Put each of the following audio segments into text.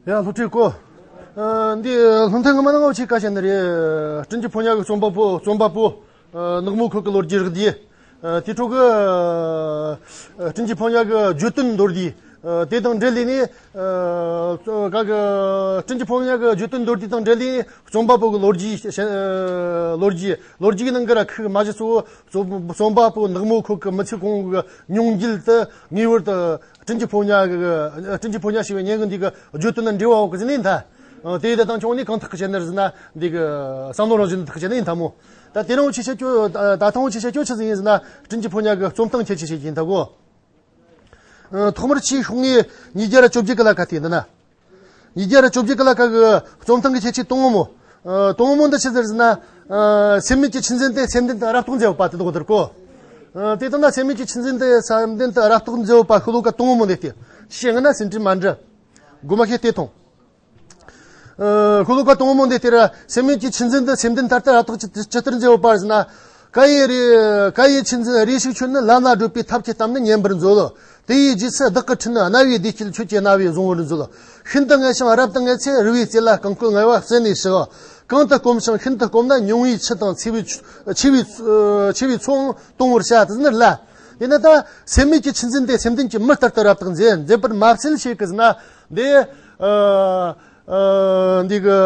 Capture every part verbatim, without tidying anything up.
ཡ། སློབ་ཁྲིད་གོ། ཨ། འདི་སློབ་ཐུན་སྔ་མ་ནང་ང་ཆེ་ཁ་བཤད་ནི་རེད། སྤྲིན་གྱི་ཕོ་ཉ་གི་རྩོམ་པ་པོ། རྩོམ་པ་པོ། ཨ། ནག་མོ་ཁོ་གི་ལོ་རྒྱུས་རག་དེ། ཨ། དེ་ཁྲོད་གི། ཨ། སྤྲིན་གྱི་ཕོ་ཉ་གི་བརྗོད་དོན་མདོར་བསྡུས། ཨ། དེ་དང་འབྲེལ་ལས་ནས། ཨ། ག་གི་སྤྲིན་གྱི་ཕོ་ཉ་གི་བརྗོད་དོན་མདོར་བསྡུས་དང་འབྲེལ་ལས་རྩོམ་པ་པོ་གི་ལོ་རྒྱུས། ཨ། ལོ་རྒྱུས། ལོ་རྒྱུས་ཀྱི་ནང་གི་ར་ཁུག་མ་གཞི་གཙོ་བོ་རྩོམ་པ་པོ་ནག་མོ་ཁོ་གི་མི་ཚེ་གང་བོ་གི་མྱོང་འགྱུར་དེ་ངེས་པར་དུ། སྤྲིན་གྱི་ཕོ་ཉ་གི། སྤྲིན་གྱི་ཕོ་ཉ་ཞེས་པའི་བརྙན་གི་འདི་གི་བརྗོད་དོན་ནི་འབྲེལ་བ་ཡོད་གི་ཟེར་ནི་ཡིན་ད། ཨ། དེ་ཡི་དེ་དང་ཆུང་ནི་གང་ཐག་གི་བཤད་ནི་རེད་ཟེར་ན། འདི་གི་བསམ་བློ་རང་བཞིན་ཐག་བཤད་ནི་ཡིན་ད་མོ། ད་དེ་རིང་ཆེ་ཆེ་ཁྱོད། ད་ཐེངས་ཆེ་ཆེ་ཁྱོད་ཆི་ཟིག་ཡིན་ཟེར་ན། སྤྲིན་གྱི་ཕོ་ཉ་གི་རྩོམ་སྟངས་ཁྱད་ཆོས་ཤིག་ཡིན་ད་གོ། ཨ། ཐོག་མར་ཆེས་ཤོག་ངོས་ཉིས་བརྒྱ་ར་བཅོ་བརྒྱད་གི་ལ་ཁ་དེ་འདི་ན། ཉིས་བརྒྱ་ར་བཅོ་བརྒྱད་གི་ལ་ཁ་གི་རྩོམ་སྟངས་ཀྱི་ཁྱད་ཆོས་དང་པོ་མོ། ཨ། དང་པོ་མོ་འདི་ཆི་ཟིག་ཟེར་ན། ཨ། སེམས་མེད་ཀྱི་ཆུ་འཛིན་དེ་སེམས་ལྡན་དུ་རབ་རྟོག་མཛད་པ་དེ་དག་དེར་གོ། ཨ། དེ་ལྟར་ན་སེམས་མེད་ཀྱི་ཆུ་འཛིན་དེ་སེམས་ལྡན་དུ་རབ་རྟོག་མཛད་པ་ཤོ་ལོ་ཀ་དང་པོ་མོ་འདི་སྟེ། ཤེས་ངེས་ན་ཟིན་བྲིས་མ་འབྲི། མགོ་མ་ཤེས་ཏེ་ཐོང་། ཨ། ཤོ་ལོ་ཀ་དང་པོ་མོ་འདི་སྟེ་ར། སེམས་མེད་ཀྱི་ཆུ་འཛིན་དེ་སེམས་ལྡན་ལྟར་དུ་རབ་རྟོག་ཅི་ཅི་ལྟར་མཛད་པ་ཟེར་ན། ཀ་ཡེ་རེ། ཀ་ཡེ་ཆུ་འཛིན་རེ་ཞིག་ཁྱོད་ནི་ལམ་ལ་བགྲོད་པའི་ཐབས་ཀྱི་གཏམ་ནི་སྙན་པར་མཛོད། དེ་ཡི་རྗེས་སུ་བདག་གི་ཁྲིད་ནི་རྣ་བའི་བདེ་སྐྱིད་ཁྱོད་ཀྱི་རྣ་བས་བཟུང་བར་མཛོད། ཤིན་ཏུ་ངལ་ཞིང་རབ་ཏུ་ངལ་ཚེ་རི་བོའི་རྩེ་ལ་རྐང་བརྐོས་ངལ་བ་བསལ་ནས་ཤོག། གང་དུ་སྐོམ་ཞིང་ཤིན་ཏུ་སྐོམ་ན་མྱོང་བའི་ཆུ་དང་མཆེ་བའི་མཆེ་བའི་མཆེ་བའི་མཚོའང་གཏོང་བར་བྱ། དེ་ནི་ལ། དེ་ནི་ད་སེམས་མེད་ཀྱི་ཆུ་འཛིན་དེ་སེམས་ལྡན་གྱི་མི་ལྟར་དུ་རབ་རྟོག་མཛད། མཛད་པར་མ་བསད་ཞེས་གི་ཟེར་ན། འདི། ཨ། ཨ། འདི་གི་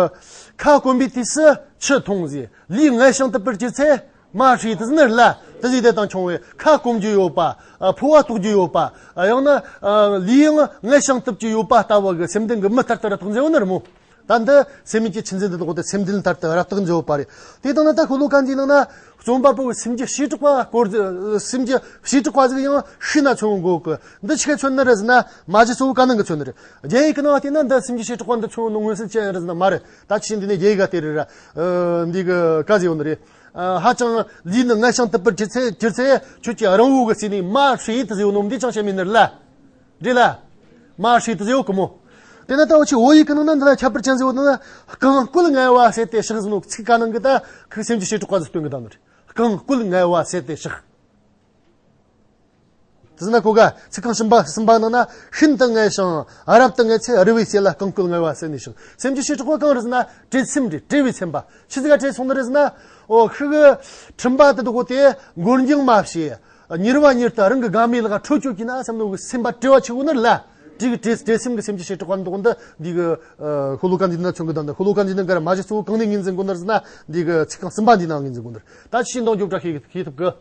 ཁ་སྐོམ་པའི་དུས་སུ་ཆུ་འཐུང་ཟེར། ལུས་ངལ་ཞིང་དུབ་པར་གྱུར་ཚེ་མར་ཧྲིལ་དུ་ཟེར་ནི་ལ། དེ་ཟིག་དེ་དང་ཆུང་བས་ཁ་སྐོམ་རྒྱུ་ཡོད་པ། ཨ། ཕོ་བ་ལྟོགས་རྒྱུ་ཡོད་པ། ཨ། ཡང་ན། ཨ། ལུས་ཡང་ངལ་ཞིང་དུབ་ཀྱི་ཡོད་པ་ལྟ་བུ་གི་སེམས་ལྡན་གྱི་མི་ལྟར་དུ་རབ་རྟོག་མཛད་ཡོད་ནི་རེད་མོ། ད་འདི་སེམས་མེད་ཀྱི་ཆུ་འཛིན་དེ་དག་དེ་སེམས་ལྡན་ལྟར་དུ་རབ་རྟོག་མཛད་པ་རེད། དེ་དང་ན་ད་ཤོ་ལོ་ཀ་འདིའི་ནང་ན་རྩོམ་པ་པོ་གི་སེམས་ཀྱི་བྱེ་བྲག་པ་སྐོར། སེམས་ཀྱི་བྱེ་བྲག་པ་ཟིག་ཡང་ཤེས་ན་མཚོན་དགོས་གི། འདི་ཆི་ག་མཚོན་ནི་རེད་ཟེར་ན། མ་གཞི་གཙོ་བོ་ག་ནང་གི་མཚོན་ནི་རེད། རྒྱ་ཡིག་གི་ནང་བལྟས་ན་འདི་སེམས་ཀྱི་བྱེ་བྲག་པ་འདི་མཚོན་ནི་མངོན་གསལ་ཅན་རེད་ཟེར་ན་མ་རེད། ད་ཆི་འདི་ནས་རྒྱ་ཡིག་ག་དེ་རེད་ར། ཨ། འདི་གི་ག་ཟེར་ཡོད་ནི་རེད། ཨ། ཧ་ཅང་ལུས་ནི་ངལ་ཞིང་དུབ་པར་གྱུར་ཚེ། གྱུར་ཚེ་ཁྱོད་ཀྱིས་རང་བོ་གི་སྲས་ནས་མར་ཧྲིལ་དུ་ཟེར་ཡོད་ནོ་འདི་ཅང་བཤད་མེད་ནི་རེད་ལ། རེད་ལ། མར་ཧྲིལ་དུ་ཟེར་ཡོད་གི་མོ། དེ་ན་ད་འུ་ཆོ་བོད་ཡིག་གི་ནང་ན་འདི་ལ་ཁྱད་པར་ཅན་ཟེར་བ་ནི། རྐང་བརྐོས་ངལ་བ་བསལ་ཏེ་བཤགས་ཟེར་ནོ་ཚིག་ག་ནང་གི་ད་ཁུ་སེམས་ཀྱི་བྱེ་བྲག་པ་ཟིག་སྟོན་གི་ད་ནི་རེད། རྐང་བརྐོས་ངལ་བ་བསལ་ཏེ་བཤགས། དེ་ཟེར་ན་གོ་ག། ཚིག་རྐང་གསུམ་པ། གསུམ་པ་ནང་ན། ཤིན་ཏུ་ངལ་ཞིང་རབ་ཏུ་ངལ་ཚེ་རི་བོའི་རྩེ་ལ་རྐང་བརྐོས་ངལ་བ་བསལ་ནས་བཤགས། སེམས་ཀྱི་བྱེ་བྲག་པ་གང་རེད་ཟེར་ན། བྲེལ་འཚུབ་རེད། བྲེལ་བའི་སེམས་པ། ཆི་ཟིག་ག་བྲེལ་སོང་ནི་རེད་ཟེར་ན། འོ། ཤི་གི་འཕྲིན་པ་དེ་དག་དེ་མགོར་འགྱིང་མ་བྱེད། མྱུར་བ་མྱུར་དུ་རང་གི་དགའ་མོའི་ལག་འཕྲོད་སྐྱོད་ཀྱིས་ན་བསམ་ནོ་གི་སེམས་པ་བྲེལ་བ་ཆེ་བོ་ནི་རེད་ལ། དེ་གི་བྲེལ། བྲེལ་འཚུབ་གི་སེམས་ཀྱི་བྱེ་བྲག་པ་འདུག་འདི། འདི་གི། ཨ། ཤོ་ལོ་ཀ་འདི་ན་མཚོན་གི་ད་འདི། ཤོ་ལོ་ཀ་འདི་ནང་གི་ར་མ་གཞི་གཙོ་བོ་གང་ནས་ངོས་འཛིན་དགོས་ནི་རེད་ཟེར་ན། འདི་གི་ཚིག་རྐང་གསུམ་པ་འདི་ནང་ངོས་འཛིན་དགོས་ནི་རེད། ད་ཅི་ཞིག་འདང་རྒྱོབ་དྲ་ཤེས་ཤེས་ཐུབ་གི།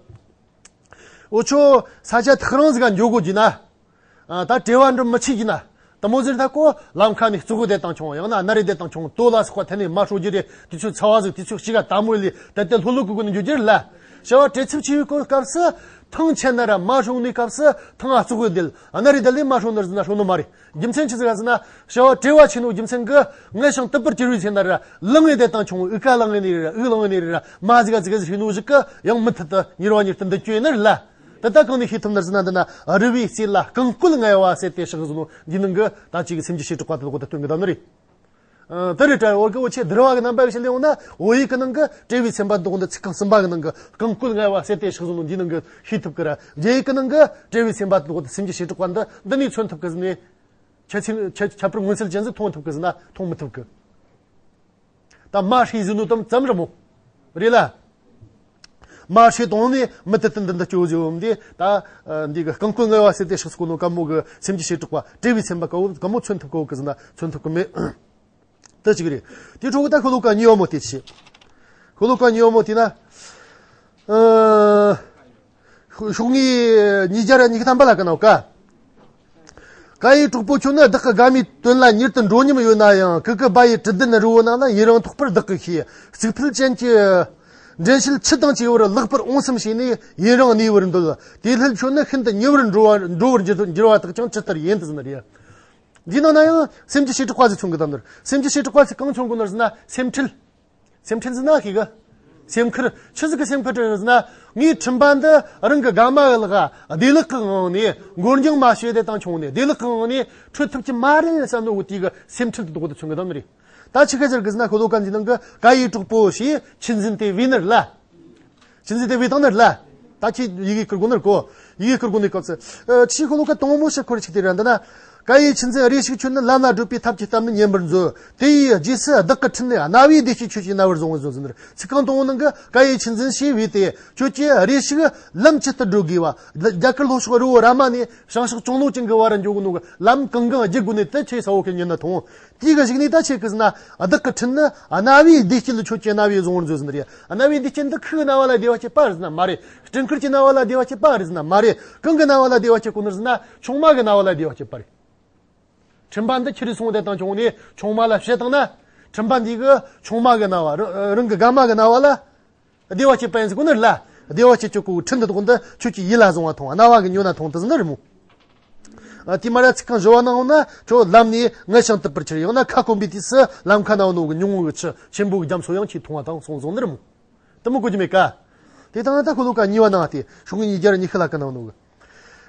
འུ་ཆོ་ས་ཆ་ཐག་རིང་ཟིག་ག་འགྱོ་དགོས་རྒྱུ་ན། ཨ། ད་བྲེལ་བ་འགྲོ་མི་ཆེ་རྒྱུ་ན། དེ་མོ་ཟེར་ད་ཁོ་ལམ་ཁ་ནས་ཙོག་གེ་བསྡད་བཏང་ཆོག། ཡང་ན་གནའ་རེ་བསྡད་བཏང་ཆོག། ལྟོ་ལ་སོགས་པ་འཐེན་ནས་མར་ཧྲིལ་རྒྱུ་རེད། དུས་ཚོད་ཚ་བ་ཟིག། དུས་ཚོད་ཞིག་ག་དལ་མོ་ལས་དལ་དལ་ལྷོད་ལྷོད་གི་སྒོ་ནས་འགྱོ་རྒྱུ་རེད་ལ། བྱ་བ་བྲེལ་འཚུབ་ཆེ་བའི་སྐབས་སུ། ཐང་ཆད་ན་ར་མར་ཧྲིལ་ནི་སྐབས་སུ་ཐང་ང་ཙོག་གེ་བསྡད། གནའ་རེ་བསྡད་ལས་མར་ཧྲིལ་ནི་རེད་ཟེར་ན་ཧྲིལ་ནི་མ་རེད། རྒྱུ་མཚན་ཆི་ཟིག་ག་ཟེར་ན། བྱ་བ་བྲེལ་བ་ཆེ་ནོ་རྒྱུ་མཚན་གི། ངལ་ཞིང་དུབ་པར་གྱུར་བའི་ཚེ་ན་ར་ལངས་ནས་བསྡད་བཏང་ཆོག། འུ་ག་ལངས་ནས་རེད་ར། འུ་ལངས་ནས་རེད་ར། མ་ཟིག་ག་ཟིག་ག་ཟིག་ནོ་ཟིག་གི་ཡང་མུ་མཐུད་དུ་མྱུར་བ་མྱུར་དུ་འདི་སྐྱོད་ནི་རེད་ལ། ད་ལྟ་གང་ནས་ཤེས་ཐུབ་ནི་རེད་ཟེར་ན། འདི་ན་རི་བོའི་རྩེ་ལ་རྐང་བརྐོས་ངལ་བ་བསལ་ཏེ་བཤགས་ཟེར་ནོ་འདི་ནང་གི་ད་ཅིག་གི་སེམས་ཀྱི་བྱེ་བྲག་པ་དེ་དག་ད་སྟོན་གི་ད་ནི་རེད། ཨ། དེ་རེད་དྲ། འོ་གི་འུ་ཆོས་བསྡུར་བ་གི་རྣམ་པ་གི་ཕྱིར་ལས་འོང་ན། བོད་ཡིག་གི་ནང་གི་བྲེལ་བའི་སེམས་པ་འདུག་འདི་ཚིག་རྐང་གསུམ་པ་གི་ནང་གི་རྐང་བརྐོས་ངལ་བ་བསལ་ཏེ་བཤགས་ཟེར་ནོ་འདི་ནང་གི་ཤེས་ཐུབ་གི་ར། རྒྱ་ཡིག་གི་ནང་གི་བྲེལ་བའི་སེམས་པ་འདུག་འདི་སེམས་ཀྱི་བྱེ་བྲག་པ་འདི་འདི་ནས་མཚོན་ཐུབ་གི་ཟེར་ནས། ཁྱད་ཆོས་ཁྱད་ཁྱད་པར་མངོན་གསལ་ཅན་ཟིག་མཐོང་ཐུབ་གི་ཟེར་ན་མཐོང་མི་ཐུབ་གི། ད་མར་ཧྲིལ་ཟེར་ནོ་དམ་ཙམ་རེད་མོ། རེད་ལ། མར་ཧྲིལ་དོང་ནས་མུ་མཐུད་དུ་འདི་འདི་སྐྱོ་ཟེར་བོ་འདི་ད། ཨ། འདི་གི་རྐང་བརྐོས་ངལ་བ་བསལ་ཏེ་བཤགས་ཟེར་གོ་ནོ་ག་མོ་གི་སེམས་ཀྱི་བྱེ་བྲག་པ་བྲེལ་བའི་སེམས་པ་ག་བོ་ག་མོ་མཚོན་ཐུབ་གོ་གི་ཟེར་ན་མཚོན་ཐུབ་གི་མེད། དེ་གཅིག་རེད། དེ་འཕྲོ་གི་ད་ཤོ་ལོ་ཀ་གཉིས་པ་མོ་དེ་བྱས། ཤོ་ལོ་ཀ་གཉིས་པ་མོ་དེ་ན། ཨ། ཤོག་ངོས་ཉིས་བརྒྱ་ར་ཉི་ཤུ་ཐམ་པ་ལ་གི་ནང་ག། ཀ་ཡེ་གྲོགས་པོ་ཁྱོད་ནི་བདག་གི་དགའ་མོའི་དོན་ལ་མྱུར་དུ་འགྲོ་སྙོམས་ཡོད་ན་ཡང་། ཀུ་ཀུ་བ་ཡི་དྲི་ལྡན་རི་བོ་ནང་ལ་ཡུན་རིང་ཐོགས་པར་བདག་གིས་ཤེས། རྩིག་ཕུད་ཅན་གྱི་འདྲེན་བྱེད་ཆུ་དང་བཅས་པར་ལེགས་པར་འོང་ཙམ་བྱས་ནས་ཡུན་རིང་གནས་པར་འདོད། དེའི་སླད་ཁྱོད་ནི་ཤིན་ཏུ་མྱུར་བར་འགྲོ་བ་འགྲོ་བར་འགྱུར་འགྱུར་བ་དག་ཀྱང་ཇི་ལྟར་ཡིན། དེ་ཟེར་ནི་རེད། འདིའི་ནང་ན་ཡང་སེམས་ཀྱི་བྱེ་བྲག་པ་ཟིག་མཚོན་གི་ད་ནི་རེད། སེམས་ཀྱི་བྱེ་བྲག་པ་ཟིག་གང་མཚོན་གོ་ནི་རེད་ཟེར་ན་སེམས་ཁྲལ། སེམས་ཁྲལ་ཟེར་ན་ཤེས་གི། སེམས་ཁུར། ཆི་ཟིག་གི་སེམས་ཁུར་ཟེར་ན། ངའི་འཕྲིན་པ་འདི་རང་གི་དགའ་མ་གི་ལག་བདེ་ལེགས་ཀྱི་ངང་ནས་མགོ་འགྱང་མ་བྱས་ཏེ་བཏང་ཆོག་ནས་བདེ་ལེགས་ཀྱི་ངང་ནས་འཕྲོད་ཐུབ་ཀྱི་མ་རེད་བསམ་ནོ་དེ་གི་སེམས་ཁྲལ་དེ་དག་དེ་མཚོན་གི་ད་ནི་རེད། ད་ཆི་ག་ཟེར་གི་ཟེར་ན་ཤོ་ལོ་ཀ་འདི་ནང་གི་ཀ་ཡེ་གྲོགས་པོ་ཞེས་ཆུ་འཛིན་དེ་བོས་ནི་རེད་ལ། ཆུ་འཛིན་དེ་བོས་བཏང་ནི་རེད་ལ། ད་ཁྱེད་ཡི་གེ་བསྐུར་དགོས་ནི་རེད་གོ། ཡི་གེ་བསྐུར་དགོས་ནི་སྐབས་སུ། ཨ། ཆི་ཤོ་ལོ་ཀ་དང་པོ་ཞིག་ཁོར་ཆིག་དེ་ར་འདི་ན། ཀྭ་ཡེ་ཆུ་འཛིན་རེ་ཞིག་ཁྱོད་ནི་ལམ་ལ་བགྲོད་པའི་ཐབས་ཀྱི་གཏམ་ནི་ཉན་པར་མཛོད། དེ་ཡི་རྗེས་སུ་བདག་གི་ཕྲིན་ནི་རྣ་བའི་བདེ་སྐྱིད་ཁྱོད་ཀྱི་རྣ་བར་བཟུང་བར་མཛོད་ཟེར་ནི་རེད། ཚིག་རྐང་དང་པོ་ནང་གི་ཀྭ་ཡེ་ཆུ་འཛིན་ཞེས་པས་ཏེ། ཁྱོད་ཀྱིས་རེ་ཞིག་ལམ་ཇི་ལྟར་བགྲོད་དགོས་པ། རྒྱ་གར་ལྷོ་ཕྱོགས་རི་བོ་ར་མ་ནས་བྱང་ཕྱོགས་ལྕང་ལོ་ཅན་གྱི་བར་འགྱོ་གི་ནོ་གི་ལམ་གང་གང་བརྒྱུད་དགོས་ནི་དེ་ཁྱོས་གསལ་བོ་གི་ཉན་ན་ཐོང་། དེའི་གི་གཞུག་ནས་ད་ཁྱོད་ཀྱིས་ཟེར་ན་བདག་གི་ཕྲིན་ནི་རྣ་བའི་བདེ་སྐྱིད་ཁྱོད་ཀྱི་རྣ་བས་བཟུང་བར་མཛོད་ཟེར་ནི་རེད། རྣ་བའི་བདེ་སྐྱིད་འདི་ཁོའི་རྣ་བ་ལ་བདེ་བ་སྐྱེད་པ་རེད་ཟེར་ན་མ་རེད། སྤྲིན་དཀར་གྱི་རྣ་བ་ལ་བདེ་བ་སྐྱེད་པ་རེད་ཟེར་ན་མ་རེད། གང་གི་རྣ་བ་ལ་བདེ་བ་སྐྱེད་གོ་ནི་རེད་ཟེར་ན་ཆུང་མ་གི་རྣ་བ་ལ་བདེ་བ་སྐྱེད་པ་རེད། ཕྲིན་པ་འདི་ཁྱེར་སོང་དེ་དང་བྱུང་ནས་ཆུང་མ་ལ་བཤད་བཏང་ན། ཕྲིན་པ་འདི་གི་ཆུང་མ་གི་རྣ་བ་རང་རང་གི་དགའ་མ་གི་རྣ་བ་ལ་བདེ་བ་སྐྱེད་པ་ཡིན་ཟེར་གོ་ནི་རེད་ལ། བདེ་བ་སྐྱེད་ཆོག་གོ་ཕྲིན་འདི་དག་འདི་ཁྱོད་ཀྱི་ཡིད་ལ་བཟུང་བ་ཐོང་། རྣ་བ་གི་ཉོན་ན་ཐོང་དུ་ཟིན་ནི་རེད་མོ། ཨ། དེ་མ་ར་ཚིག་རྐང་བཞི་བ་ནང་ན་ཁྱོད་ལམ་ནས་ངལ་ཞིང་དུབ་པར་གྱུར། ཡང་ན་ཁ་སྐོམ་པའི་དུས་སུ་ལམ་ཁ་ན་ནོ་གི་ཉུང་ངུ་གི་ཆུ་ཆེན་པོ་གི་རྒྱ་མཚོ་ཡང་ཁྱོས་འཐུང་བ་དང་སོང་བཟུང་ནི་རེད་མོ། དེ་མོ་གོ་རྒྱུ་མེད་ཀ། དེ་དང་ད་ཤོ་ལོ་ཀ་གཉིས་པ་ནང་སྟེ་ཤོག་ངོས་ཉིས་བརྒྱ་ཉི་ཤུ་ལ་ཀ་ནང་ནོ་གི།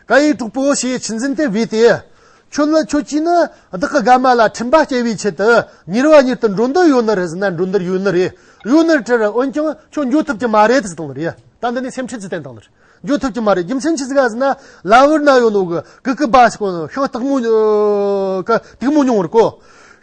ཀྭ་ཡེ་གྲོགས་པོ་ཞེས་ཆུ་འཛིན་དེ་བོས་ཏེ། ཁྱོད་ལ་ཁྱོད་ཀྱིས་ནི་བདག་གི་དགའ་མ་ལ་ཕྲིན་པ་སྐྱེ་བའི་ཆེད་དུ་མྱུར་བ་མྱུར་དུ་འགྲོ་འདོད་ཡོད་ནི་རེད་ཟེར་ན་འགྲོ་འདོད་ཡོད་ནི་རེད། ཡོད་ནི་རེད་འོན་ཀྱང་ཁྱོད་འགྱོ་ཐུབ་ཀྱི་མ་རེད་ཟེར་བཏང་ནི་རེད། ད་འདི་ནས་སེམས་ཁྲལ་ཅི་བསྟན་བཏང་ནི་རེད། འགྱོ་ཐུབ་ཀྱི་མ་རེད། རྒྱུ་མཚན་ཆི་ཟིག་ཟེར་ན་ལ་བུར་ན་ཡོད་ནོ་གི་ཀུ་ཀུ་བ་ཞིག་གོ་ཤིང་སྟག་མོ་གི་སྟག་མོ་ཉུང་བར་གོ།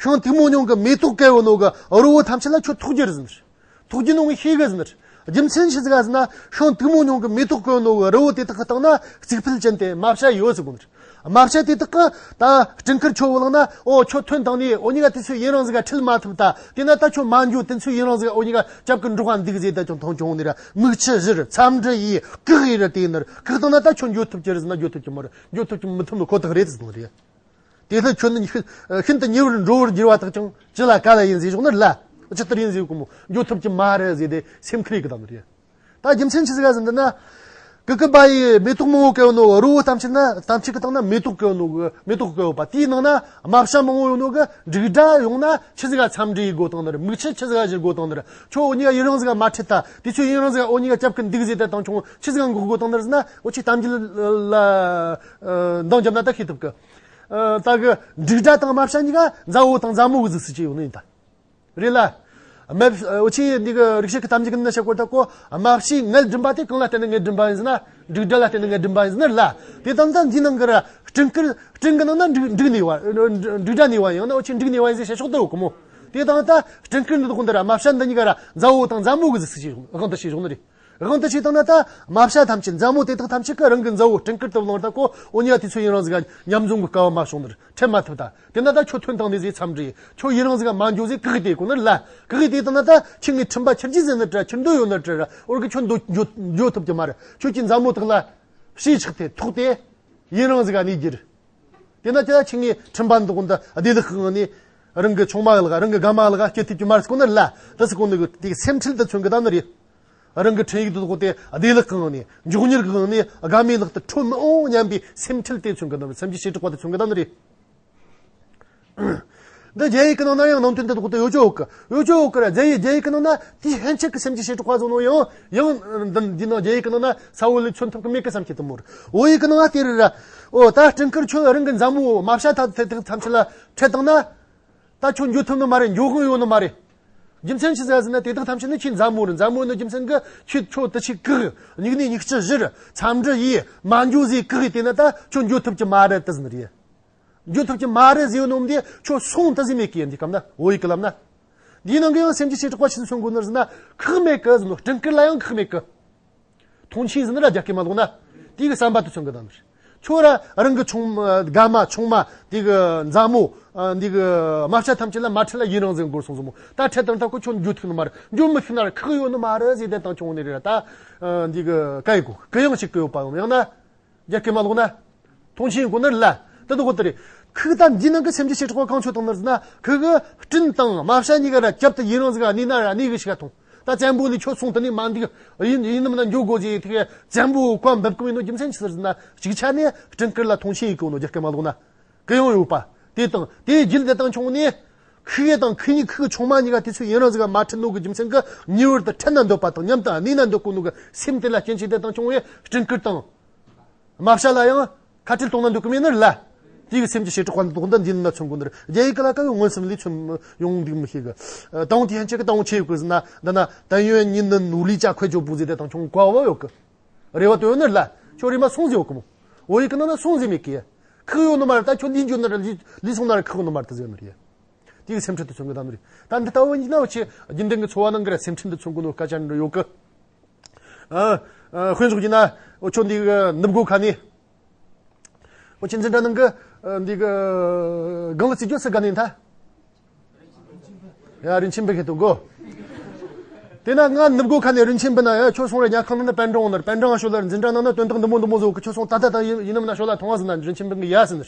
ཤིང་སྟག་མོ་ཉུང་གི་མེ་ཏོག་གེ་ཡོད་ནོ་གི་རི་བོ་ཐམས་ཅད་ལ་ཁྱོད་ཐོགས་རྒྱུ་རེད་ཟེར་ནི་རེད། ཐོགས་རྒྱུ་ནོ་ངས་ཤེས་གི་ཟེར་ནི་རེད། རྒྱུ་མཚན་ཆི་ཟིག་ཟེར་ན་ཤིང་སྟག་མོ་ཉུང་གི་མེ་ཏོག་གོན་ནོ་གི་རི་བོ་དེ་དག་གི་སྟེང་ན་རྩིག་ཕུད་ཅན་དེ་རྨ་བྱ་ཡོད་ཟེར་གོ་ནི་རེད། རྨ་བྱ་དེ་དག་གི་ད་སྤྲིན་དཀར་ཁྱོད་བླངས་ན་ཨོ་ཁྱོད་ཐོན་བཏང་ནས་འོ་ཉི་ག་དུས་ཚོད་ཡུན་རིང་ཟིག་ག་ཁྲིད་མ་ཐུབ། ད་དེ་ན་ད་ཁྱོད་མ་འགྱོ། དུས་ཚོད་ཡུན་རིང་ཟིག་ག་འོ་ཉི་ག་རྒྱབ་ཀྱི་འགྲོ་ག་འདུག་ཟེར། ད་ཁྱོད་མཐོང་བྱུང་ནི་ར་མིག་ཆུ་བཞུར། འཚམས་འདྲི་ཡིས་བཀག་ཡིས་ར་དེ་ནི་ར་བཀག་བཏང་ན་ད་ཁྱོད་འགྱོ་ཐུབ་ཀྱི་རེད་ཟེར་ན་འགྱོ་ཐུབ་ཀྱི་མ་རེད། འགྱོ་ཐུབ་ཀྱི་མི་ཐུབ་ནི་ཁོ་ཐག་རེད་ཟེར་ནི་རེད། དེ་ལྟར་ཁྱོད་ནི་ཤིན་ཤིན་ཏུ་ཉེ་བར་འགྲོ་བར་འགྱུར་བ་དག་ཀྱང་ཅི་ལ་ག་ལ་ཡིན་ཟེར་ཞོག་ནི་ལ། ཇི་ལྟར་ཡིན་ཟེར་གོ་མོ་འགྱོ་ཐུབ་ཀྱི་མ་རེད་ཟེར་ཏེ་སེམས་ཁྲལ་གི་བཏང་ནི་རེད། ད་རྒྱུ་མཚན་ཆི་ཟིག་ཟེར་འདི་ན། ཀུ་ཀུ་བ་ཡི་མེ་ཏོག་མང་བོ་གེ་ཡོད་ནོ་རི་བོ་ཐམས་ཅད་ན་ཐམས་ཅད་ཀྱི་སྟེང་ན་མེ་ཏོག་གེ་ཡོད་ནོ་གི་མེ་ཏོག་གེ་ཡོད་པ་དེའི་ནང་ན་རྨ་བྱ་མང་བོ་ཡོད་ནོ་གི་འབྲུག་སྒྲ་ཡོང་ན་ཆི་ཟིག་ག་འཚམས་འདྲི་ཡི་སྒོ་བཏང་ནི་རེད། མིག་ཆུ་ཆི་ཟིག་ག་བཞུར་སྒོ་བཏང་ནི་རེད། ཁྱོད་འོ་ཉི་ག་ཡུན་རིང་ཟིག་ག་མ་ཁྲིད་ད། དུས་ཚོད་ཡུན་རིང་ཟིག་ག་འོ་ཉི་ག་རྒྱབ་ཀྱི་འདུག་ཟེར་ཏེ་དང་ཁྱོད་ཆི་ཟིག་ག་འགོག་སྒོ་བཏང་ནི་རེད་ཟེར་ན་འོ་ཆི་གཏམ་རྒྱུད་ལ་འདང་བརྒྱབ་ན་ད་ཤེས་ཐུབ་གི། ཨ། ད་གི་འབྲུག་སྒྲ་དང་རྨ་བྱ་གཉིས་ཀ་མཛའ་བོ་དང་མཛའ་མོ་གི་གཟུགས་སུ་སྐྱེས་ཡོང་ནི་ཡིན་ད། རེད་ལ། རྨ་བྱ་འུ་ཆོས་འདི་གི་རིག་བྱེད་ཀྱི་གཏམ་རྒྱུད་ཀྱི་ནང་བཤད་སྐོར་ད་གོ། རྨ་བྱའི་ངལ་སྦྱིན་པ་དེ་གང་ལ་བརྟེན་ནས་ངལ་སྦྱིན་པ་ཡིན་ཟེར་ན། འབྲུག་སྒྲ་ལ་བརྟེན་ནས་ངལ་སྦྱིན་པ་ཡིན་ཟེར་ན་ལ། དེ་དང་ད་འདིའི་ནང་གི་ར་སྤྲིན་དཀར་སྤྲིན་གི་ནང་ན་འབྲུག་འབྲུག་གནས་པ། འབྲུག་སྒྲ་གནས་པ་ཡང་ན་འུ་ཆོས་འབྲུག་གནས་པ་ཡིན་ཟེར་བཤད་ཕྱོགས་ད་ཡོད་གི་མོ། དེ་དང་ད་སྤྲིན་དཀར་འདི་དག་འདི་ར་རྨ་བྱ་འདི་གཉིས་ཀ་ར་མཛའ་བོ་དང་མཛའ་མོ་གི་གཟུགས་སུ་སྐྱེས་དབང་དུ་བྱས་བྱུང་ནི་རེད། དབང་དུ་བྱས་བཏང་ན་ད་རྨ་བྱ་ཐམས་ཅད་མཛའ་མོ་དེ་དག་ཐམས་ཅད་ཀྱིས་རང་གི་མཛའ་བོ་སྤྲིན་དཀར་དུ་བླངས་ད་གོ། འོ་ཉི་ག་དུས་ཚོད་ཡུན་རིང་ཟིག་ག་མཉམ་འཛོམས་ཀྱི་སྐལ་བ་མ་བྱུང་ནི་རེད། ཁྲིད་མ་ཐུབ་ད། དེ་ན་ད་ཁྱོད་ཐོན་དང་ནི་ཟིག་འཚམས་འདྲི། ཁྱོད་ཡུན་རིང་ཟིག་ག་མ་འགྱོ་ཟིག་བཀག་དེ་གོ་ནི་ལ། བཀག་དེ་དང་ན་ད་ཁྱེད་ངའི་ཁྲིམས་པ་ཁྱེར་རྒྱུ་ཟེར་ནི་དྲ་ཁྱེར་འདོད་ཡོད་ནི་དྲ་ར་འོར་གི་ཁྱོད་འདོད་འགྱོ་འགྱོ་ཐུབ་ཀྱི་མ་རེད། ཁྱོད་ཀྱི་མཛའ་མོ་དག་ལ་ཕྱི་ཆགས་ཏེ་ཐོག་དེ་ཡུན་རིང་ཟིག་ག་གནས་རྒྱུ་རེད། དེ་ན་ཁྱེད་ཁྱེད་ངའི་ཁྲིམས་པ་འདི་དག་འདི་བདེ་ལེགས་ཁང་ནས་རང་གི་ཆུང་མ་ལག་རང་གི་དགའ་མ་ལག་སྐྱེ་ཐུབ་ཀྱི་མ་རེད་གོ་ནི་ལ། ད་སི་གོ་ནི་གི་དེ་སེམས་ཁྲལ་དུ་མཚོན་གི་ད་ནི་རེད། རང་གི་འཕྲིན་ཡིག་དེ་དག་དེ་བདེ་ལེགས་གང་ནས་མགྱོགས་མྱུར་གང་ནས་དགའ་མའི་ལག་ཏུ་འཕྲོད་མི་འོང་སྙམ་པའི་སེམས་ཁྲལ་དེ་མཚོན་གི་ནི་རེད། སེམས་ཀྱི་བྱེ་བྲག་པ་དེ་མཚོན་གི་ནི་རེད། འདི་རྒྱ་ཡིག་གི་ནང་ན་ཡང་ནང་དོན་དེ་དག་དེ་ཡོད་ཅོ་ཡོད་གི་ཡོད་ཅོ་ཡོད་གི་ར། རྒྱ་ཡིག་རྒྱ་ཡིག་གི་ནང་ན་དེའི་ཕན་ཆད་ཀྱི་སེམས་ཀྱི་བྱེ་བྲག་པ་བཟོ་ནོ་ཡང་ཡང་འདི་འདི་ནང་རྒྱ་ཡིག་གི་ནང་ན་ས་བོ་ལས་མཚོན་ཐུབ་གི་མེད་གི་བསམ་གྱི་དུ་མོ་རེད། བོད་ཡིག་གི་ནང་ང་དེ་རེད་ར། ཨོ་ད་སྤྲིན་དཀར་ཁྱོད་རང་གི་མཛའ་མོ་རྨ་བྱ་ཐ་དེ་དག་ཐམས་ཅད་ལ་འཕྲད་བཏང་ན། ད་ཁྱོད་འགྱོ་ཐུབ་ནི་མ་རེད། འགྱོ་དབང་ཡོད་ནི་མ་རེད། རྒྱུ་མཚན་ཅི་ཟེར་ཟེར་ན་དེ་དག་ཐམས་ཅད་ནི་ཁྱོད་མཛའ་མོ་རེད། མཛའ་མོ་ནི་རྒྱུ་མཚན་གྱིས་ཁྱོད་ཁྱོད་དུ་ཆེས་བཀག་མྱིག་ནས་མྱིག་ཆུ་བཞུར། འཚམས་འདྲི་ཡིས་མ་འགྱོ་ཟེར་བཀག་དེ་ན་ད་ཁྱོད་འགྱོ་ཐུབ་ཀྱི་མ་རེད་དུ་ཟེར་ནི་རེད། འགྱོ་ཐུབ་ཀྱི་མ་རེད་ཟེར་ནོ་འདི་ཁྱོད་སོང་དུ་ཟེར་མེད་ཀི་འདི་སྐབས་ན་བོད་ཡིག་གི་ལམ་ན། འདིའི་ནང་གི་ཡང་སེམས་ཀྱི་བྱེ་བྲག་པ་ཆི་ཟིག་མཚོན་དགོས་ནི་ཟེར་ན་ཁག་མེད་ཀི་ཟེར་ནོ། སྤྲིན་དཀར་ལ་ཡང་ཁག་མེད་ཀི། མཐོང་ཆེན་ཟེར་ན་ར་རྒྱ་སྐད་མ་ལོག་ན། དེ་གི་བསམ་པ་དེ་མཚོན་གི་དང་། ཁྱོད་ར་རང་གི་ཆུང་དགའ་མ་ཆུང་མ་དེ་གི་མཛའ་མོ་འདི་གི་རྨ་བྱ་ཐམས་ཅད་ལ་མ་ཁྲིད་ལ་ཡུན་རིང་ཟིག་འགོར་སོང་ཟིག་མོ། ད་ཁྲིད་དང་ད་ཁོ་ཁྱོད་འགྱོ་ཐུབ་ནི་མ་རེད། འགྱོ་མི་ཐུབ་ན་ར་ཁག་ཡོད་ནི་མ་རེད་ཟེར་དེ་དང་ཆུང་ནི་རེད། ད་འདི་གི་ཀ་ཡི་གོ་གི་ཡང་ཞིག་གི་ཡོད་པ་ཡང་ན། རྒྱ་སྐད་མ་ལོག་ན། མཐོང་ཆེན་གོ་ནི་ལ། དེ་དུ་གོ་དེ་རེད། ཁོས་ད་འདི་ནང་གི་སེམས་ཀྱི་བྱེ་བྲག་པ་གང་ཆོད་བཏང་ནི་ཟེར་ན་ཁོས་གི་སྤྲིན་དང་རྨ་བྱ་གཉིས་ཀ་ར་རྒྱབ་ཏུ་ཡུན་རིང་ཟིག་ག་གནས་ན་ར་གནས་གི་ཞིག་ག་ཐོང་། ད་བཙན་པོ་ལས་ཁྱོད་སོང་དུ་ནས་མ་འདུག་ཡིན་ཡིན་ནམ་ན་འགྱོ་དགོས་ཟེར་དེ་བཙན་པོ་བཀའ་འབེབས་གི་ཡིན་ནོ། རྒྱུ་མཚན་ཅི་ཟེར་ཟེར་ན་གཅིག་ཆ་ནས་སྤྲིན་དཀར་ལ་མཐོང་ཆེན་ཡིན་གི་ཡོད་ནོ། རྒྱ་སྐད་མ་ལོག་ན་གི་ཡོང་ཡོད་པ། དེ་དང་དེའི་རྒྱུད་དེ་དང་ཆུང་ནས་ཁོས་དང་ཁོ་གཉིས་ཁོའི་ཆུང་མ་གཉིས་ཀ་དུས་ཚོད་ཡུན་རིང་ཟིག་ག་མ་ཁྲིད་ནོ་གི་རྒྱུ་མཚན་གི་ཉེ་བར་དུ་ཁྲིད་ན་འདོད་པ་དང་མཉམ་དུ་གནས་ན་འདོད་གོ་ནོ་གི་སེམས་དེ་ལ་རྐྱེན་བྱས་དེ་དང་ཆུང་བས་སྤྲིན་དཀར་དང་། རྨ་བྱ་ལ་ཡང་ཁ་ཁྲལ་གཏོང་ན་འདོད་གི་མེད་ནི་ལ། དེ་གི་སེམས་ཀྱི་བྱེ་བྲག་པ་འདི་དག་འདི་འདི་ནི་མཚོན་དགོས་ནི་རེད། རྒྱ་ཡིག་གི་ལ་ཀ་གི་མངོན་སུམ་ལས་མཚོན་ཡོང་འདུག་མི་ཤེས་གི། ད་དུང་དེ་ཡན་ཆད་གི་ད་དུང་ཆེ་ཡོད་གི་ཟེར་ན་འདི་ན་但愿你能努力加快脚步ཟེར་དེ་དང་ཆུང་བཀའ་བ་ཡོད་གི། རེ་བ་དོན་ནི་ལ་ཁྱོད་རེ་མ་སོང་ཟེར་ཡོད་གི་མོ། བོད་ཡིག་གི་ནང་ན་སོང་ཟེར་མེད་གི། ཁག་ཡོད་ནི་མ་རེད། ད་ཁྱོད་ལུས་འགྱོ་ན་ར་ལུས་ལུས་སོང་ན་ར་ཁག་ཡོད་ནི་མ་རེད་ད་ཟེར་ནི་རེད། དེའི་སེམས་ཁྲལ་དེ་མཚོན་གི་བསྡད་ནི་རེད། ད་འདི་ལྟ་བུ་ཡིན་ན་འུ་ཆོ་རྒྱུན་ལྡན་གྱི་འཚོ་བ་ནང་གི་ར་སེམས་ཁྲལ་འདི་མཚོན་གི་ནོ་སྐད་ཆ་འདྲ་ཡོད་གི། ཨ། ཨ། དཔེ་འཇོག་རྒྱུ་ན་འུ་ཆོ་འདི་གི་ནུབ་སྒོ་ཁ་ནས། འུ་ཆོ་འཛིན་གྲྭ་ནང་གི་ཨ་འདི་གི་སྒང་ལ་རྩེ་རྒྱུ་སུ་ག་ནས་ཐལ། ཡ། རིན་ཆེན་འབུལ་ཁེ་ཏོ་གོ། དེ་ན་ང་ནུབ་སྒོ་ཁ་ནས་རིན་ཆེན་འབུལ་ན། ཡ། ཁྱོད་སོང་ར་ཉལ་ཁང་ནང་ན་པན་ཀྲང་ནར་པན་ཀྲང་ཤོད་ལ། འཛིན་གྲྭ་ནང་ན་དོན་དག་འདི་མོ་འདི་མོ་བཟོ་གི། ཁྱོད་སོང་ད་ལྟ་ད་ཡིན་ཡིན་ནམ་ན་ཤོད་ལ་མཐོང་བ་ཟིན་ན། རིན་ཆེན་འབུལ་གི་ཡ་ཟིན་ན།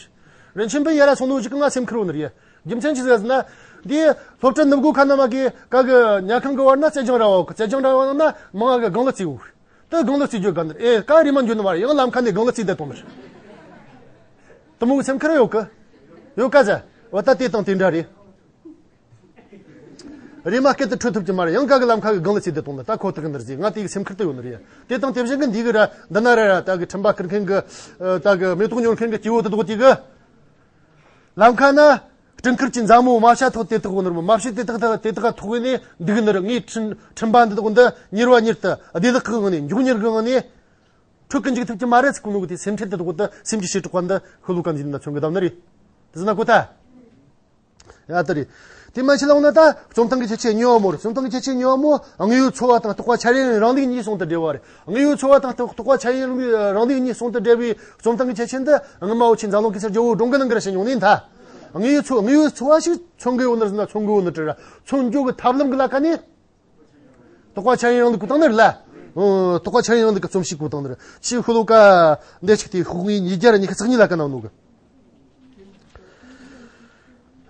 རིན་ཆེན་འབུལ་ཡ་ར་སོང་ནོ་ཞིག་གི་ང་སེམས་ཁུར་བོ་ནི་རེད། རྒྱུ་མཚན་ཅི་ཟིག་ཟེར་ན། འདི་སློབ་གྲྭ་ནུབ་སྒོ་ཁ་ན་མ་གི་ག་གི་ཉལ་ཁང་གི་བར་ན་རྩེ་རྒྱང་ར་བ་གི། རྩེ་རྒྱང་ར་བ་ན་མང་ང་གི་སྒང་ལ་རྩེ་བོ་གི། དེ་སྒང་ལ་རྩེ་རྒྱུ་ག་ནི་རེད། ཨེ། ག་རེ་མ་འཇོན་ནི་མ་རེད། ཡང་ལམ་ཁ་ནས་སྒང་ལ་རྩེ་བསྡད་དོང་ནི་རེད། དེ་མོ་གི་སེམས་ཁུར་ཡོད་གི། ཡོད་ག་ཟེ། འོ་ད་དེ་དང་དེ་འདྲ་རེད། རེམ་མ་སྐད་དེ་འཕྲོད་ཐུབ་ཀྱི་མ་རེད། ཡང་ག་གི་ལམ་ཁ་གི་སྒང་ལ་རྩེ་བསྡད་དོང་ནི། ད་ཁོ་ཐག་གི་འདིར་ཟིག་ང་དེ་གི་སེམས་ཁུར་དེ་ཡོད་ནི་རེད། དེ་དང་དེ་བཞིན་གི་འདི་གི་ར་འདི་ན་ར་ར་ད་གི་ཁྲིམས་པ་ཁུར་མཁན་གི་ད་གི་མེ་ཏོག་ཉོ་མཁན་གི་སྐྱེ་བོ་དེ་དག་དེ་གི། ལམ་ཁ་ན་སྤྲིན་དཀར་གྱི་མཛའ་མོ་རྨ་བྱ་ཐོགས་དེ་དག་ནི་རེད་མོ། རྨ་བྱ་དེ་དག་དེ་དག་ཐོགས་ནས་འདུག་ནི་རེད། ངའི་ཁྲིམས་ཁྲིམས་པ་འདི་དག་འདི་མྱུར་བ་མྱུར་དུ་བདེ་ལེགས་ཀྱི་ངང་ནས། མགྱོགས་མྱུར་གྱི་ངང་ནས་འཕྲོད་གི་འཇུག་ཐུབ་ཀྱི་མ་རེད་ཟེར་གོ་ནོ་གི་དེ་སེམས་ཁྲལ་དེ་དག་དེ་སེམས་ཀྱི་བྱེ་བྲག་པ་འདི་ཤོ་ལོ་ཀ་འདི་ན་མཚོན་གི་བསྡད་ནི་རེད། དེ་ཟེར་ན་གོ་ཐལ། ཡ། དེ་རེད། དེ་མ་ཤེས་ལ་འོང་ན་ད་རྩོམ་སྟངས་ཀྱི་ཁྱད་ཆོས་གཉིས་པ་མོ་རེད། རྩོམ་སྟངས་ཀྱི་ཁྱད་ཆོས་གཉིས་པ་མོ། དངོས་ཡོད་འཚོ་བ་དང་རྟོགས་པ་འཆར་ཡན་རིང་ལུགས་གཉིས་ཟུང་དུ་འབྲེལ་བ་རེད། དངོས་ཡོད་འཚོ་བ་དང་རྟོགས་པ་འཆར་ཡན་རིང་ལུགས་གཉིས་ཟུང་དུ་འབྲེལ་བའི་རྩོམ་སྟངས་ཀྱི་ཁྱད་ཆོས་འདི་སྔོན་མ་འུ་ཆོས་འཛམ་གླིང་གེ་སར་ཇོ་བོ་སྒྲུང་གི་ནང་གི་ར་བཤད་མྱོང་ནི་ད། དངོས་ཡོད་འཚོ་དངོས་ཡོད་འཚོ་བ་ཞིག་མཚོན་གི་ཡོད་ནི་རེད་ཟེར་ན་མཚོན་གི་ཡོད་ནི་རེད་ར། མཚོན་རྒྱུ་གི་ཐབས་ལམ་གི་ལ་ཁ་ནས། རྟོགས་པ་འཆར་ཡན་རིང་ལུགས་གི་སྟེང་ནས་རེད་ལ། ཨོ། རྟོགས་པ་འཆར་ཡན་རིང་ལུགས་གི་རྩོམ་གཤིས་གི་སྟེང་ནས་རེད། ཆེས་ཤོ་ལོ་ཀ་འདི་ཆིག་དེ་ཤོག་ངོས་ཉིས་བརྒྱ་ར་ཉི་ཤུ་རྩ་གཉིས་ལ་ཀ་ནང་ནོ་གི།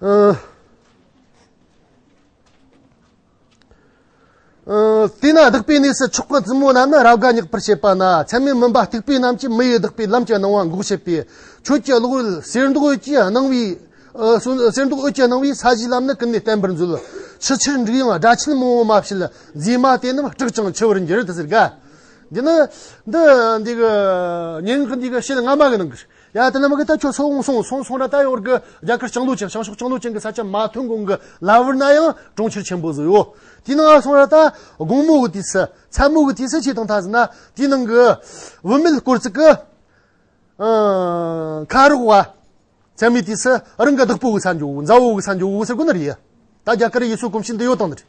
ཨ། ཨ། དེས་ན་བདག་པོའི་གནས་སུ་མཆོག་གི་བཙུན་མོ་རྣམས་ནི་རབ་དགའ་ཉག་པར་བྱེད་པ་ན། མཚན་མོའི་མུན་པ་སྟུག་པོ་རྣམས་ཀྱིས་མི་ཡི་བདག་པོའི་ལམ་གྱི་སྣང་བ་འགོག་བྱེད་པས། ཁྱོད་ཀྱི་གློག་འོད་གསེར་མདོག་འོད་ཀྱི་སྣང་བའི། ཨ། གསེར་མདོག་འོད་ཀྱི་སྣང་བས་ས་གཞིའི་ལམ་ནི་ཀུན་ནས་བརྟན་པར་མཛོད། ཆུ་ཆུར་འགྲིག་ཡང་སྒྲ་ཆེན་མང་བོ་མ་བྱེད། མཛེས་མ་དེ་རྣམས་སྐྲག་ཅིང་འཆི་བར་འགྱུར། དེ་ཟེར་ག། འདི་ནི་འདི་འདི་གི་སྙན་ངག་འདི་གི་ཞལ་སྔ་མ་གི་ནང་གི། ཡ། དེ་ན་མ་གི་ད་ཁྱོད་སོང་སོང་སོང་སོང་ར་ད་ཡོར་གི་རྒྱ་གར་ལྕང་ལོ་ཅན། བྱང་ཕྱོགས་ལྕང་ལོ་ཅན་གི་ས་ཆ་མ་ཐོན་གོང་གི་ལ་བུར་ན་ཡང་གྲོང་ཁྱེར་ཆེན་པོ་ཟིག་ཡོད། དེའི་ནང་སོང་ར་ད་དགོང་མོ་གི་དུས་སུ་མཚན་མོ་གི་དུས་སུ་ཆེ་དང་ཐ་ཟིན་ན་དེའི་ནང་གི་བུད་མེད་སྐོར་ཚིག་གི། ཨ། ཁ་རོག་བ། མཚན་མོའི་དུས་སུ་རང་གི་བདག་པོ་གི་ས་འགྱོ་བོ། མཛའ་བོ་གི་ས་འགྱོ་བོ་ཟེར་གོ་ནི་རེད། ད་རྒྱ་གར་ཡུལ་སྲོལ་གོམས་གཤིས་འདི་ཡོད་དང་ནི་རེད།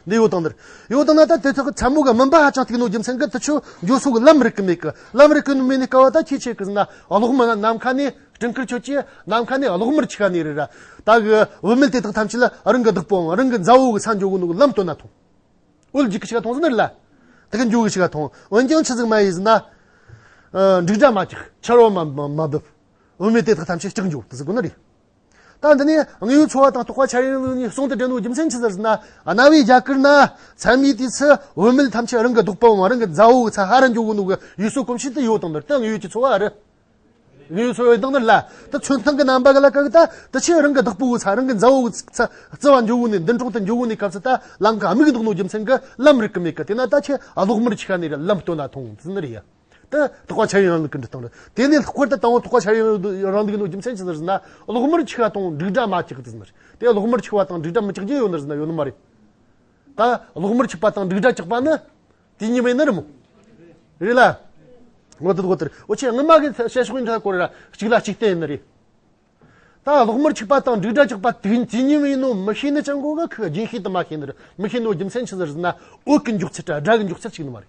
འདི་ཡོད་དང་ནི་རེད། ཡོད་དང་ན་ད་དེ་ཚོ་གི་མཚན་མོ་གི་མུན་པ་ཧ་ཅང་སྟུག་ནོ་རྒྱུ་མཚན་གི་དེ་ཚོ་འགྱོ་སོ་གི་ལམ་རིག་གི་མེད་གི། ལམ་རིག་གི་མེད་ནི་སྐབས་ད་ཁྱེད་ཆེ་གི་ཟིན་ན་གློག་མ་ནམ་མཁའ་ནས་སྤྲིན་དཀར་ཁྱོད་ཀྱི་ནམ་མཁའ་ནས་གློག་དམར་ཆིག་ཁ་ནས་རེད་ར། ད་གི་བུད་མེད་དེ་དག་ཐམས་ཅད་ལ་རང་གི་བདག་པོའམ་རང་གི་མཛའ་བོ་གི་ས་འགྱོ་གི་ནོ་གི་ལམ་སྟོན་ན་ཐོང་། འོད་རྒྱུག་གི་ཞིག་ག་ཐོང་ཟིན་ནི་རེད་ལ། དེ་གི་འགྱོ་གི་ཞིག་ག་ཐོང་། འོན་ཀྱང་ཆི་ཟིག་མ་ཡིན་ཟིན་ན། ཨ། འབྲུག་སྒྲ་མ་ཆག། ཆར་བ་མ་མ་མ་འབབ། བུད་མེད་དེ་དག་ཐམས་ཅད་སྐྲག་འགྱོ་དེ་ཟིག་གོ་ནི་རེད། ད་འདི་ནས་དངོས་ཡོད་འཚོ་བ་དང་རྟོགས་པ་འཆར་ཡན་གཉིས་ཟུང་དུ་འབྲེལ་ནོ་རྒྱུ་མཚན་ཆི་ཟིག་ཟིན་ན། གནའ་བོའི་རྒྱ་གར་ན་མཚན་མོའི་དུས་སུ་བུད་མེད་ཐམས་ཅད་རང་གི་བདག་པོའམ་རང་གི་མཛའ་བོ་གི་ས་ཧ་ར་འགྱོ་གི་ནོ་གི་ཡུལ་སྲོལ་གོམས་གཤིས་དེ་ཡོད་དང་ནི་རེད། ད་དངོས་ཡོད་ཀྱི་འཚོ་བ་རེད། དངོས་ཡོད་འཚོ་བའི་སྟེང་ནས་ལ། ད་མཚོན་སྟངས་ཀྱི་རྣམ་པ་གི་ལ་ཀ་གི་ད་ད་ཆི་རང་གི་བདག་པོ་གི་ས་རང་གི་མཛའ་བོ་གི་ས་རྩི་བ་འགྱོ་གོ་ནི་མདུན་གྲོགས་དེ་འགྱོ་གོ་ནི་སྐབས་སུ་ད་ལམ་ཁ་དམིགས་འདུག་ནོ་རྒྱུ་མཚན་གི་ལམ་རིག་གི་མེད་གི། དེ་ན་ད་ཆི་གློག་དམར་ཆིག་ཁ་ནས་རེད་ལམ་སྟོན་ན་ཐོང་ཟིན་ནི་རེད་ཡ། ད་རྟོགས་པ་འཆར་ཡན་རིང་ལུགས་ཀྱི་འབྲི་སྟངས་རེད། དེ་ནས་ལྷག་པར་དུ་དང་པོ་རྟོགས་པ་འཆར་ཡན་རིང་ལུགས་ཀྱི་རྒྱུ་མཚན་ཆི་ཟིག་ཟེར་ན། གློག་དམར་ཆིག་པ་དང་འབྲུག་སྒྲ་མ་ཆག་གི་ཟེར་ན་རེད། དེ་གློག་དམར་ཆིག་པ་དང་འབྲུག་སྒྲ་མི་ཆག་རྒྱུ་ཡོད་ནི་ཟེར་ན་ཡོད་ནི་མ་རེད། ད་གློག་དམར་ཆིག་པ་དང་འབྲུག་སྒྲ་ཆག་པ་ནི་དུས་མཉམ་ཡིན་ནི་རེད་མོ། རེད་ལ། འོ་དེ་འོ་དེ་རེད། འོ་ཆེ་སྔོན་མ་གི་བཤད་ཕྱོགས་ཡིན་ད་སྐོར་ར་གཅིག་ལ་གཅིག་བརྟེན་ཡིན་ནི་རེད། ད་གློག་དམར་ཆིག་པ་དང་འབྲུག་སྒྲ་ཆག་པ་དུས་དུས་མཉམ་ཡིན་ནོ་མི་ཤེས་ནི་ཅང་གོ་ག་ཁི་རྒྱུན་ཤེས་དུ་མ་ཤེས་ནི་རེད། མི་ཤེས་ནོ་རྒྱུ་མཚན་ཆི་ཟིག་ཟེར་ན། འོད་ཀྱི་མགྱོགས་ཚད་ར་སྒྲ་གི་མགྱོགས་ཚད་གཅིག་ནི་མ་རེད།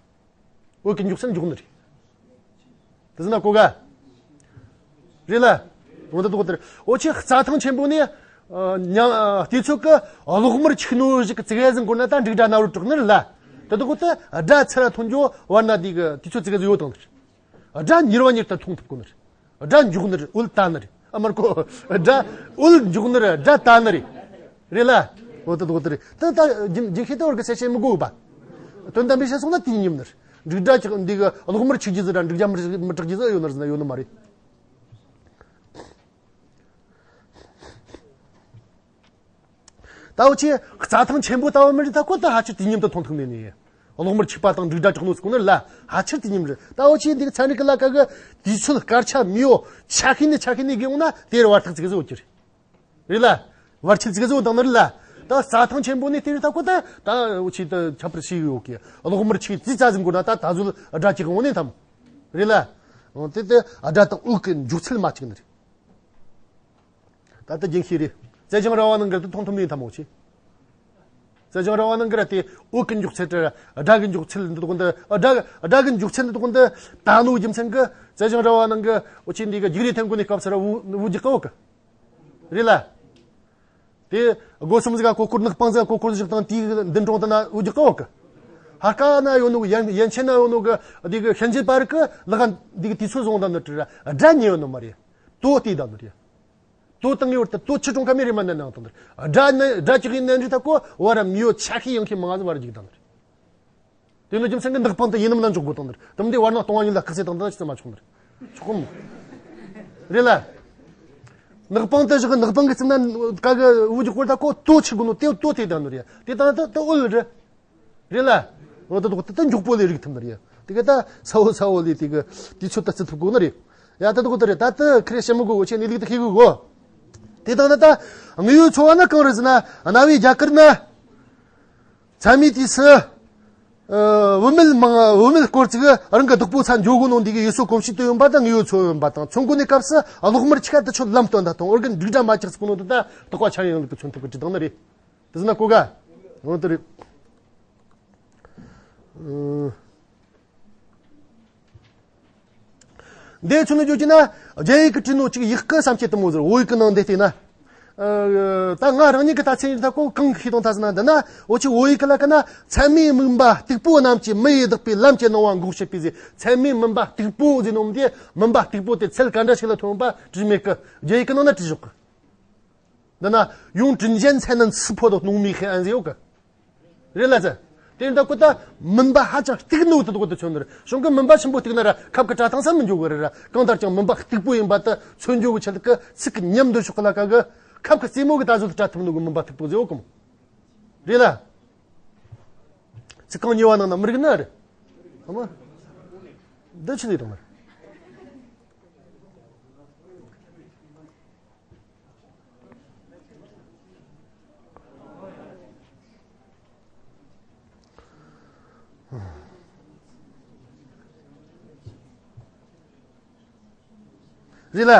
འོད་ཀྱི་མགྱོགས་ཚད་མགྱོགས་ནི་རེད། དེ་ཟེར་ན་གོ་ག། རེད་ལ། འོ་ད་དོ་དེར་འོ་ཆེ་རྩྭ་ཐང་ཆེན་པོ་ནས། ཨ། ཉ་ཨ། དུས་ཚོད་ཀྱི་གློག་དམར་ཆིག་ནོ་ཞིག་གི་ཙི་གེ་ཟིག་འགོར་ན་ད་འབྲུག་སྒྲ་ན་རོ་གྲགས་ནི་རེད་ལ། དེ་དོ་གོ་ད་སྒྲ་ཚུར་ཐོན་རྒྱུ་བར་ན་དེ་གི་དུས་ཚོད་ཙི་གེ་ཟིག་ཡོད་དང་ནི་རེད། སྒྲ་མྱུར་བ་མྱུར་དུ་ཐོན་ཐུབ་གོ་ནི་རེད། སྒྲ་མགྱོགས་ནི་རེད། འོད་དལ་ནི་རེད། ཨ་མར་གོ། སྒྲ་འོད་མགྱོགས་ནི་རེད། སྒྲ་དལ་ནི་རེད། རེད་ལ། འོ་ད་དོ་དེ་རེད། ད་ད་རྒྱུན་རྒྱུན་ཤེས་ད་བར་གི་གསལ་བཤད་མི་དགོས་པ། དོན་དམ་པའི་བཤད་སོང་ན་དུས་མཉམ་ནི་རེད། འབྲུག་སྒྲ་ཆག་འདི་གི་གློག་དམར་ཆིག་རྒྱུ་ཟིག་ར་འབྲུག་སྒྲ་མི་མི་གྲགས་རྒྱུ་ཟིག་ཡོད་ནི་རེད་ཟེར་ན་ཡོད་ནི་མ་རེད། ད་འུ་ཆེ་རྩྭ་ཐང་ཆེན་པོ་ལྟ་བུ་མི་རིགས་ད་ཁོ་ད་ཕལ་ཆེར་དུས་མཉམ་དུ་མཐོང་ཐུབ་ནི་ནི། གློག་དམར་ཆིག་པ་དང་འབྲུག་སྒྲ་གྲགས་ནོ་སྐོར་ནི་ལ་ཕལ་ཆེར་དུས་མཉམ་རེད། ད་འུ་ཆེ་འདི་གི་ཚན་རིག་གི་ལ་ཀ་གི་དུས་ཚོད་སྐར་ཆ་མི་ཡོ་ཆ་ཤས་ནི་ཆ་ཤས་ནི་གི་འོང་ན་དེར་བར་ཐག་ཙི་གེ་ཟིག་འོ་གི་རེད། རེད་ལ། བར་ཆད་ཙི་གེ་ཟིག་འོ་དང་ནི་རེད་ལ། ད་རྩྭ་ཐང་ཆེན་པོ་ནི་དེ་རེད། ད་ཁོ་ད་ད་འུ་ཆེ་ད་ཁྱད་པར་ཞིག་ཡོད་གི། གློག་དམར་ཆིག་ཙི་ཙ་ཟིག་འགོར་ན་ད་ད་གཟོད་སྒྲ་ཅིག་འོང་ནི་ཐམ། རེད་ལ། འོ་དེ་དེ་སྒྲ་དང་འོད་ཀྱི་འཇུག་ཚུལ་མ་གཅིག་ནི་རེད། ད་ལྟ་རྒྱུན་ཤེས་རེད། རྩལ་སྦྱོང་ར་བ་ནང་གི་དེ་མཐོང་ཐུབ་མིན་ཐ་མོ་ཆེ། རྩལ་སྦྱོང་ར་བ་ནང་གི་ར་དེ་འོད་ཀྱི་འཇུག་ཚུལ་དེ་སྒྲ་གི་འཇུག་ཚུལ་འདི་དག་འདི་སྒྲ་སྒྲ་གི་འཇུག་ཚུལ་འདི་དག་འདི་ད་ནོ་རྒྱུ་མཚན་གི་རྩལ་སྦྱོང་ར་བ་ནང་གི་འོ་ཆེ་འདི་གི་རྒྱུགས་རེ་འཐེན་གོ་ནི་སྐབས་སུ་ར་བུ་བུ་རྒྱག་གི་འོ་གི་རེད་ལ། དེ་སྒོ་གསུམ་ཟིག་ག་གོ་སྐོར་ནག་པང་ཟིག་ག་གོ་སྐོར་བཞག་དང་དེའི་མདུན་དྲུང་དུ་ན་འུ་ཅག་གི་འོག་གི་ཧར་ཀ་ན་ཡོད་ནོ་གི་ཡན་ཡན་ཆད་ན་ཡོད་ནོ་གི་དེ་གི་ཤན་ཆད་པ་རིག་གི་ལག་དེ་གི་དུས་ཚོད་བཟུང་དང་ནི་དྲི་ར་སྒྲ་ཉན་ཡོད་ནོ་མ་རེད། དོ་དེ་དང་ནི་རེད། དོ་དང་ངེས་བར་དུ་དོ་ཆུ་གྲོང་ཁ་མི་རེ་མ་ནན་ནང་དང་ནི་སྒྲ་ནི་སྒྲ་ཅིག་ཡིན་ནན་རི་ཐ་གོ་བར་མི་ཡོད་ཆ་ཤས་ཡང་ཤས་མང་ང་ཟིག་བར་རྒྱུག་དང་ནི་རེད། དེ་ནི་རྒྱུ་མཚན་གྱི་ནག་པང་དུ་ཡིན་ནམ་ན་འཇོག་དགོས་དང་ནི་དམ་དེ་བར་ནག་གཏོང་བ་ཡིན་ལ་ཁག་ཚེ་དང་དང་ཅི་ཙམ་མ་ཆོག་ནི་ཆོག་གམ། རེད་ལ། ནག་པང་དུ་བཞག་ནག་པང་གི་ཙམ་ན་ཀ་གི་འུ་ཅག་སྐོར་ད་ཁོ་ལྟོ་ཆི་དགོས་ནོ་དེ་ལྟོ་དེ་དང་ནི་རེད་དེ་དང་ད་ད་འོལ་རེད། རེད་ལ། འོ་ད་ད་ད་མགྱོགས་པོ་ལས་རིག་ཐུབ་ནི་རེད་དེ་ག་ད་ས་འོ་ས་འོ་ལས་དེ་གི་དུས་ཚོད་ད་རྩི་ཐུབ་དགོས་ནི་རེད། ཡ་ད་ད་གོ་ད་རེད་ད་ད་ཁི་རེ་ཤ་མི་དགོས་འོ་ཆེ་ནི་ལིག་ད་ཤེས་དགོས་གོ། དེ་དང་ན་ད་དངོས་ཡོད་འཚོ་བ་ན་གང་རེད་ཟེར་ན་གནའ་བོའི་རྒྱ་གར་ན། ཚད་མའི་དུས་སུ། ཨ། བུད་མེད་མང་བུད་མེད་སྐོར་ཅིག་རང་གི་བདག་པོ་ཚ་འཇོག་གོ་ནོ་འདི་གི་ཡུལ་སྲོལ་གོམས་གཤིས་དུ་ཡོད་པ་དང་དངོས་ཡོད་འཚོ་ཡོད་པ་དང་མཚོན་གོ་ནས་སྐབས་སུ་གློག་དམར་ཆི་ཁ་དུ་ཆོད་ལམ་སྟོན་ད་དང་འོར་གི་འགྲིག་འདྲ་མ་ཆགས་སུ་གོ་ནོ་འདི་ད་རྟོགས་པ་ཆ་ཡང་ལུགས་ཀྱི་མཚོན་ཐུབ་ཀྱི་བྲིས་དང་ནི་རེད། དེ་ཟེར་ན་གོ་ག་འོ་དེ་རེད། ཨ། འདི་ཚོ་ནི་བརྗོད་ཀྱི་ན་རྒྱ་ཡིག་གི་བྲིས་ནོ་ཅིག་ཡག་གི་བསམ་སྐྱེ་དུ་མོ་ཟེར་བོད་ཡིག་གི་ནང་འདི་བལྟས་ན། ཨ། ད་ང་རང་ཉིད་ཀྱི་ད་ཚན་ཡིན་ད་ཁོ་གང་གི་ཤེས་དང་ད་ཟེར་ན་འདི་ན་འོ་ཅི་བོད་ཡིག་གི་ལ་ཀ་ན་ཚད་མས་མུན་པ་སྟུག་པོ་རྣམས་ཀྱིས་མི་ཡི་བདག་པོའི་ལམ་གྱི་སྣང་བ་འགོག་བྱེད་པའི་ཟེར། ཚད་མས་མུན་པ་སྟུག་པོ་ཟེར་ནོ་འདི་མུན་པ་སྟུག་པོ་དེ་ཚད་ག་འདྲ་ཞིག་ལ་ཐོན་པ་བྲིས་མེད་གི་རྒྱ་ཡིག་གི་ནང་ན་བྲིས་བཞག་གི་འདི་ན་用针尖才能刺破的浓密黑暗 ཟེར་ཡོད་གི་རེད་ལ་ཟེར། དེ་འདྲ་ཀོ་ད་མུན་པ་ཧ་ཅང་སྟུག་ནོ་དེ་དག་དེ་མཚོན་ནི་རེད། གཞུང་གི་མུན་པ་ཆེན་པོ་སྟུག་ན་ར་ཁབ་ཀྱི་གྲྭ་ཐང་ས་མི་འཇོག་གི་རེད་ར། གང་ལྟར་ཀྱང་མུན་པ་སྟུག་པོ་ཡིན་པ་དེ་མཚོན་རྒྱུ་གི་ཆེད་དུ་ཚིག་གི་ཉམས་འདོན་ཕྱོགས་ལ་ཀ་གི་ཁབ་ཀྱི་རྩེ་མོ་གི་ད་གཟོད་གྲྭ་ཐུབ་ནོ་གི་མུན་པ་སྟུག་པོ་ཟེར་ཡོད་གི་མོ། རེད་ལ། ཚིག་རྐང་གཉིས་པ་ནང་ན་མི་རིག་ན་རེད། ཧ་མ། འདི་ཆི་ལས་དང་ན། རེད་ལ།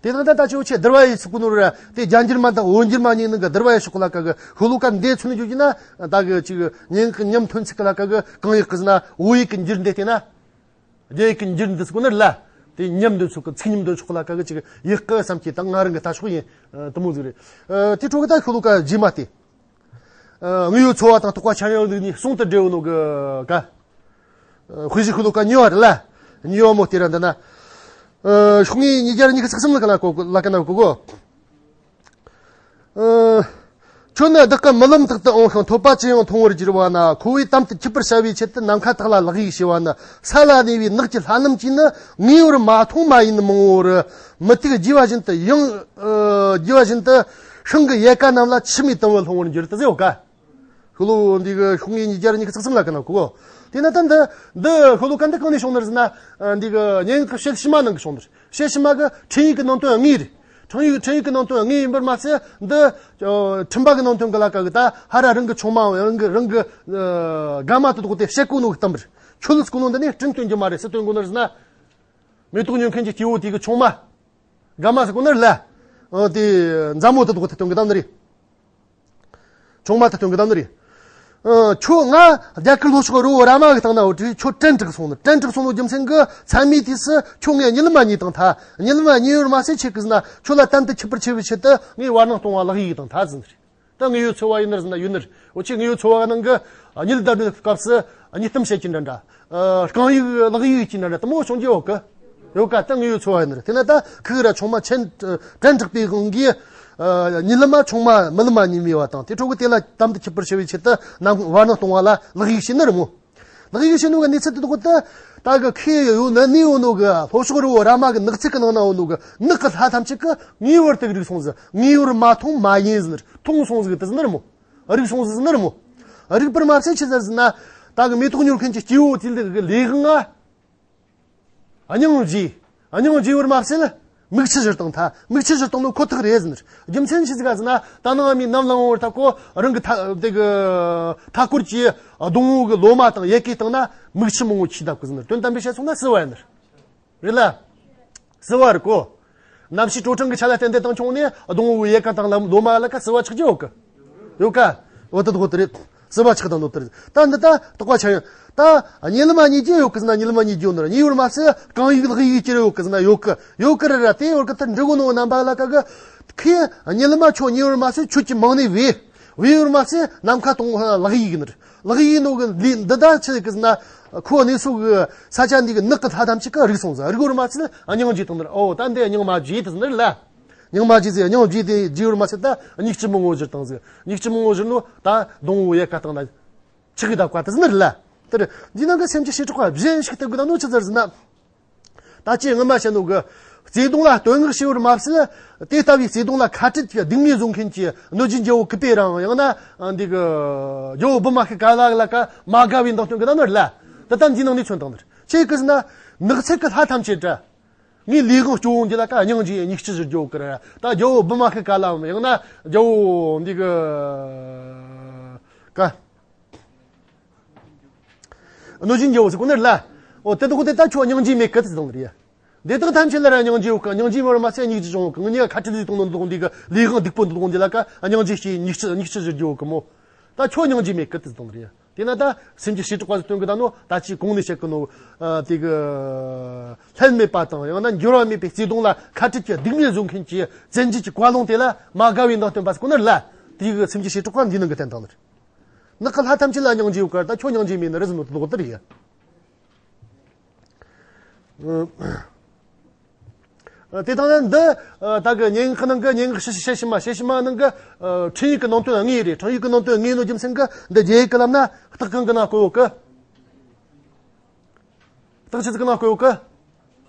དེ་དང་ད་ལྟ་ཆེ་བོ་ཆེ་བསྡུར་བ་ཡི་ཚུགས་ནོ་ར་དེ་རྒྱ་འགྱུར་མ་དང་བོད་འགྱུར་མ་གཉིས་ནང་གི་བསྡུར་བ་ཡི་ཕྱོགས་ལ་ཀ་གི་ཤོ་ལོ་ཀ་འདི་ཚུན་བརྗོད་ཀྱི་ན་ད་གི་ཅིག་ཉན་གི་ཉམས་ཐོན་ཚིག་གི་ལ་ཀ་གི་གང་ཡག་གི་ཟེར་ན་བོད་ཡིག་གི་འགྱུར་འདི་བལྟས་ན། རྒྱ་ཡིག་གི་འགྱུར་འདི་ཚུགས་ནི་རེད་ལ། དེ་ཉམས་འདོན་ཕྱོགས་གི་ཚིག་ཉམས་འདོན་ཕྱོགས་ལ་ཀ་གི་ཅིག་ཡག་གི་བསམ་གྱི་ད་ང་རང་གི་ལྟ་ཕྱོགས་ཡིན། དུ་མོ་ཟིག་རེད། དེ་འཕྲོ་གི་ད་ཤོ་ལོ་ཀ་རྗེས་མ་སྟེ། དངོས་ཡོད་འཚོ་བ་དང་རྟོགས་པ་འཆར་ཡང་ལུགས་གཉིས་ཟུང་དུ་འབྲེལ་ནོ་གི་ཀ་དཔེ་གཞི་ཤོ་ལོ་ཀ་གཉིས་པ་རེད་ལ། གཉིས་པ་མོ་དེ་ར་འདི་ན། ཤོག་ངོས་ཉིས་བརྒྱ་ཉི་ཤུ་རྩ་གསུམ་ལ་ཀ་ན་གོ་ལ་ཀ་ན་གོ་གོ། ཁྱོད་ནི་བདག་གི་རྨི་ལམ་དག་ཏུ་འོང་ཞིང་ཐོབ་པ་ཅི་ཡང་མཐོང་བར་འགྱུར་བ་ན། ཁོ་བོས་དམ་དུ་ཁྱབ་པར་བྱ་བའི་ཆེད་དུ་ནམ་མཁའ་དག་ལ་ལག་གཡུག་བྱས་པ་ནི། ས་ལ་གནས་པའི་ནགས་ཀྱི་ལྷ་རྣམས་ཀྱིས་ནི་ངེས་པར་མ་མཐོང་མ་ཡིན་མང་བོར་མུ་ཏིག་རྒྱས་པ་བཞིན་དུ་ཡང་རྒྱས་པ་བཞིན་དུ་ཤིང་གི་ཡལ་ག་རྣམས་ལ་མཆི་མའི་དུམ་བུ་ལྷུང་བར་འགྱུར་ཏེ་ཟེར་ཡོད་ཀ་ཤོ་ལོ་འདི་གི་ཤོག་ངོས་ཉིས་བརྒྱ་ཉི་ཤུ་རྩ་གསུམ་ལ་ཀ་ན་གོ་གོ། དེ་ན་ད་འདི་འདི་ཤོ་ལོ་ཀ་འདི་གང་ནས་བྱུང་ནི་རེད་ཟེར་ན། འདི་གི་སྙན་ངག་གི་དཔྱད་ཕྱི་མ་ནང་གི་བྱུང་ནི་རེད། དཔྱད་ཕྱི་མ་གི་འཕྲིན་ཡིག་གི་ནང་དོན་དངོས་རེད། འཕྲིན་ཡིག་འཕྲིན་ཡིག་གི་ནང་དོན་དངོས་ཡིན་པར་མ་ཟད་འདི། ཨ། འཕྲིན་པ་གི་ནང་དོན་གི་ལ་ཀ་གི་ད་ཧ་ར་རང་གི་ཆུང་མ་རང་གི་རང་གི་ཨ། དགའ་མ་དེ་དག་དེ་བཤད་གོ་ནོ་གི་གཏམ་རེད། ཁྱོད་ལ་ཟེར་གོ་ནོ་འདི་ནི་སྤྲིན་སྟོན་རྒྱུ་མ་རེད། སུ་སྟོན་གོ་ནི་རེད་ཟེར་ན། མེ་ཏོག་ཉོ་མཁན་གྱི་སྐྱེ་བོ་དེ་གི་ཆུང་མ། དགའ་མ་ཟེར་གོ་ནི་རེད་ལ། ཨ། དེ་མཛའ་མོ་དེ་དག་དེ་སྟོན་གི་གཏམ་ནི་རེད། ཆུང་མ་དེ་སྟོན་གི་གཏམ་ནི་རེད། ཨ། ཁྱོད་ང་རྒྱ་གར་ལྷོ་ཕྱོགས་རི་བོ་ར་མ་གི་སྟེང་ན་འོ་དེ་ཁྱོད་བྲན་དྲག་སོང་ནི། བྲན་དྲག་སོང་ནོ་རྒྱུ་མཚན་གི་ཚད་མའི་དུས་སུ་ཁྱོད་ངས་གཉིད་ལམ་མ་གཉིད་དང་ཐ། གཉིད་ལམ་མ་གཉིད་ཡོད་མ་ཟད་ཆེ་གི་ཟེར་ན་ཁྱོད་ལ་དམ་དུ་ཁྱབ་པར་བྱེད་པའི་ཆེད་དུ་ངས་བར་སྣང་སྟོང་བ་ལག་གཡུག་དང་ཐ་ཟེར་ནི་རེད། ད་དངོས་ཡོད་འཚོ་བ་ཡིན་ནི་རེད་ཟེར་ན་ཡོད་ནི་རེད། འོ་ཆེ་དངོས་ཡོད་འཚོ་བ་ནང་གི་གཉིད་ལྡབ་ལྡིབ་སྐབས་སུ་གཉིད་གཏམ་བཤད་ཀྱི་འདྲ་འདྲ། ཨ། རྐང་ཡིག་ལག་ཡིག་ཅིག་འདྲ་འདྲ་དུ་མོ་བྱུང་རྒྱུ་ཡོད་གི་ཡོད་ཀ་ད་དངོས་ཡོད་འཚོ་བ་ཡིན་ནི་རེད། དེ་ན་ད་ཁུག་ར་ཆུང་མ་ཆེན་བྲན་དྲག་པའི་དབང་གིས། ཨ། གཉིད་ལམ་མ་ཆུང་མ་རྨི་ལམ་མ་གཉིད་མི་བ་དང་དེ་འཕྲོ་གི་དེ་ལ་དམ་དུ་ཁྱབ་པར་བྱ་བའི་ཆེད་དུ་ནམ་བར་སྣང་སྟོང་བ་ལ་ལག་ཡིག་བྱས་ནི་རེད་མོ། ལག་ཡིག་བྱས་ནོ་གི་གནས་ཚུལ་དེ་དག་ད་ད་གི་ཁོས་ཡོད་ནི་གནས་ཡོད་ནོ་གི་ལྷོ་ཕྱོགས་རི་བོ་ར་མ་གི་ནགས་ཚལ་གི་ནང་ན་ཡོད་ནོ་གི་ནགས་གི་ལྷ་ཐམས་ཅད་གི་ངེས་པར་དུ་རིག་སོང་ཟིག་ངེས་པར་མ་མཐོང་མ་ཡིན་ཟེར་ནི་རེད། མཐོང་སོང་ཟིག་དེ་ཟེར་ནི་རེད་མོ། རིག་སོང་ཟིག་ཟེར་ནི་རེད་མོ། རིག་པར་མ་ཟད་ཆི་ཟེར་ཟེར་ན། ད་གི་མེ་ཏོག་ཉོ་མཁན་གྱི་སྐྱེ་བོ་དེ་འདི་གི་ལས་དབང་ང་། སྙིང་རྗེ། སྙིང་རྗེ་བར་མ་ཟད། མིག་ཆུ་བཞུར་བཏང་ཐལ། མིག་ཆུ་བཞུར་བཏང་ནོ་ཁོ་ཐག་རེད་ཟེར་ནི་རེད། རྒྱུ་མཚན་ཆི་ཟིག་ག་ཟེར་ན། ད་ནངས་མི་ནམ་ལངས་བར་ད་ཁོ་རང་གི་ཐ་དེ་གི་མཐའ་སྐོར་གྱི་སྡོང་བོ་གི་ལོ་མ་དང་ཡལ་གའི་སྟེང་ན་མིག་ཆུ་མང་བོ་ཆུ་བརྡབ་གི་ཟེར་ནི་རེད། དོན་དམ་པའི་བཤད་སོང་ན་སུ་བ་ཡིན་ནི་རེད། རེད་ལ། བསིལ་བ་རེད་གོ། གནམ་གཤིས་དྲོ་གྲང་གི་ཆ་ལ་བརྟེན་ཏེ་བཏང་བྱུང་ནས་སྡོང་བོའི་ཡལ་ག་དང་ལོ་མ་ལ་ཀ་བསིལ་བ་ཆགས་ཀྱི་ཡོད་གི། ཡོད་ཀ། འོ་ད་དོ་དེ་རེད། བསིལ་བ་ཆགས་དང་ནོ་དེ་རེད། ད་འདི་ད་དོགས་པ་ཆགས་ཡོང་། ད་གཉིད་ལམ་གཉིད་ཀྱི་ཡོད་གི་ཟེར་ན་གཉིད་ལམ་གཉིད་ཀྱི་ཡོད་ནི་རེད། གཉིད་ཡོད་མ་ཟེར་གང་ཡིག་ལག་ཡིག་ཀྱི་ཡོད་གི་ཟེར་ན་ཡོད་གི། ཡོད་གི་རེད་ར། དེ་ཡོད་གི་ད་འབྲི་གོ་ནོ་རྣམ་པ་ལ་ཀ་གི། ཁོས་གཉིད་ལམ་ཁྱོད་གཉིད་ཡོད་མ་ཟེར་ཁྱོད་ཀྱི་མིང་ནས་བོས། བོས་ཡོད་མ་ཟེར་ནམ་མཁའ་དང་ལག་ཡིག་ནི་རེད། ལག་ཡིག་ནོ་གི་ལས་འདི་ད་ཆི་གི་ཟེར་ན། ཁོ་གནས་སུ་གི་ས་ཆ་འདི་གི་ནགས་ཀྱི་ལྷ་ཐམས་ཅད་ཀྱིས་རིག་སོང་ཟིག་རིག་ཡོད་མ་ཟེར་སྙིང་རྗེ་བཏང་ནི་རེད། ཨོ་ད་འདི་སྙིང་མ་རྗེ་དེ་ཟེར་ནི་རེད་ལ། སྙིང་མ་རྗེ་ཟེར་སྙིང་རྗེ་དེ་རྗེ་ཡོད་མ་ཟེར་ད་སྙིང་རྗེ་མི་ངོ་བཞུར་བཏང་ཟིག་སྙིང་རྗེ་མི་ངོ་བཞུར་ནོ་ད་སྡོང་བོ་ཡལ་ག་བཏང་ན་ཆི་གི་ད་བཀའ་དེ་ཟེར་ནི་རེད་ལ། དེར་འདི་ནང་གི་སེམས་ཀྱི་བྱེ་བྲག་པ་གཞན་ཞིག་ལྟ་དགོས་ད་ནོ་ཆི་ཟེར་ཟེར་ན། ད་ཅི་སྔོན་མ་བཤད་ནོ་གི། བརྩེ་དུང་ལ་བསྟོད་བསྔགས་བྱས་ཡོད་མ་ཟེར། དེ་ལྟ་བུའི་བརྩེ་དུང་ལ་ཁ་བྲལ་གྱི་སྡིག་མེད་བཟོ་མཁན་གྱི་གནོད་སྦྱིན་རྒྱལ་བོ་གུ་པེ་རང་ཡང་ན་འདི་གི་རྒྱལ་བོ་བི་མ་ཤི་ཀ་ལ་ལ་ཀ་མ་དགའ་བའི་མདངས་སྟོན་གི་ད་ནོ་རེད་ལ། ད་ལྟ་འདི་ནང་ནས་མཚོན་བཏང་ནི་རེད། ཆི་གི་ཟེར་ན། ནགས་ཚལ་གྱི་ལྷ་ཐམས་ཅད་འདྲ། ངའི་ལས་དབང་སྐྱོ་བོ་འདི་ལ་ཀ་སྙིང་རྗེ་སྙིང་རྗེ་ཟེར་རྒྱུ་ཀི་ར། ད་རྒྱལ་བོ་བི་མ་ཤི་ཀ་ལའམ་ཡང་ན་རྒྱལ་བོ་འདི་གི་ཀ་གནོད་སྦྱིན་རྒྱལ་བོ་ཟེར་གོ་ནི་རེད་ལ། འོ་དེ་དག་དེ་ད་ཁྱོད་སྙིང་རྗེ་མེད་ཀི་ཟེར་དང་རེད། དེ་དག་ཐམས་ཅད་ལ་ར་སྙིང་རྗེ་ཡོད་ཀི། སྙིང་རྗེ་མེད་པར་མ་ཟད་སྙིང་རྗེ་བྱུང་ཡོད་ཀི། ངེད་གཉིས་ཀ་ཁ་བྲལ་ལས་བཏང་ནོ་འདུག་འདི་གི་ལས་དབང་སྡིག་པོ་འདུག་འདི་ལ་ཀ་སྙིང་རྗེ་སྐྱེ་སྙིང་རྗེ་སྙིང་རྗེ་ཟེར་རྒྱུ་ཡོད་ཀི་མོ། ད་ཁྱོད་སྙིང་རྗེ་མེད་ཀི་ཟེར་དང་རེད། དེས་ན་ད་སེམས་ཀྱི་བྱེ་བྲག་པ་ཟིག་སྟོན་གི་ད་ནོ་ད་ཅི་གོང་ནས་བཤད་གི་ནོ། ཨ་དེ་གི་ལྷད་མེད་པ་དང་ཡང་ན་འགྱུར་བ་མེད་པའི་བརྩེ་དུང་ལ་ཁ་བྲལ་གྱི་སྡིག་མེད་བཟོ་མཁན་གྱི་བཙན་རྒྱལ་གྱི་བཀའ་ལུང་དེ་ལ་མ་དགའ་བའི་མདངས་སྟོན་པ་ཟིག་གོ་ནི་རེད་ལ། དེ་གི་སེམས་ཀྱི་བྱེ་བྲག་པ་འདི་ནང་གི་བསྟན་བཏང་ནི་རེད། ནགས་ཀྱི་ལྷ་ཐམས་ཅད་ལ་སྙིང་རྗེ་ཡོད་ཀི་ར། ད་ཁྱོད་སྙིང་རྗེ་མེད་ནི་རེད་ཟེར་ནོ་དེ་ལོག་དེ་རེད། ཨ། ཨ། དེ་དང་ལྡན་འདི། ཨ། ད་གི་སྙན་ངག་ནང་གི་སྙན་ངག་ཕྱི་ཕྱི་ཕྱི་མ་ཕྱི་ཕྱི་མ་ནང་གི། ཨ། འཕྲིན་ཡིག་གི་ནང་དོན་དངོས་རེད། འཕྲིན་ཡིག་གི་ནང་དོན་དངོས་ནོ་རྒྱུ་མཚན་གི་འདི་རྒྱ་ཡིག་གི་ལམ་ན་རྟགས་གང་གི་ནང་བཀོད་ཡོད་གི། རྟགས་ཆི་ཟིག་གི་ནང་བཀོད་ཡོད་གི།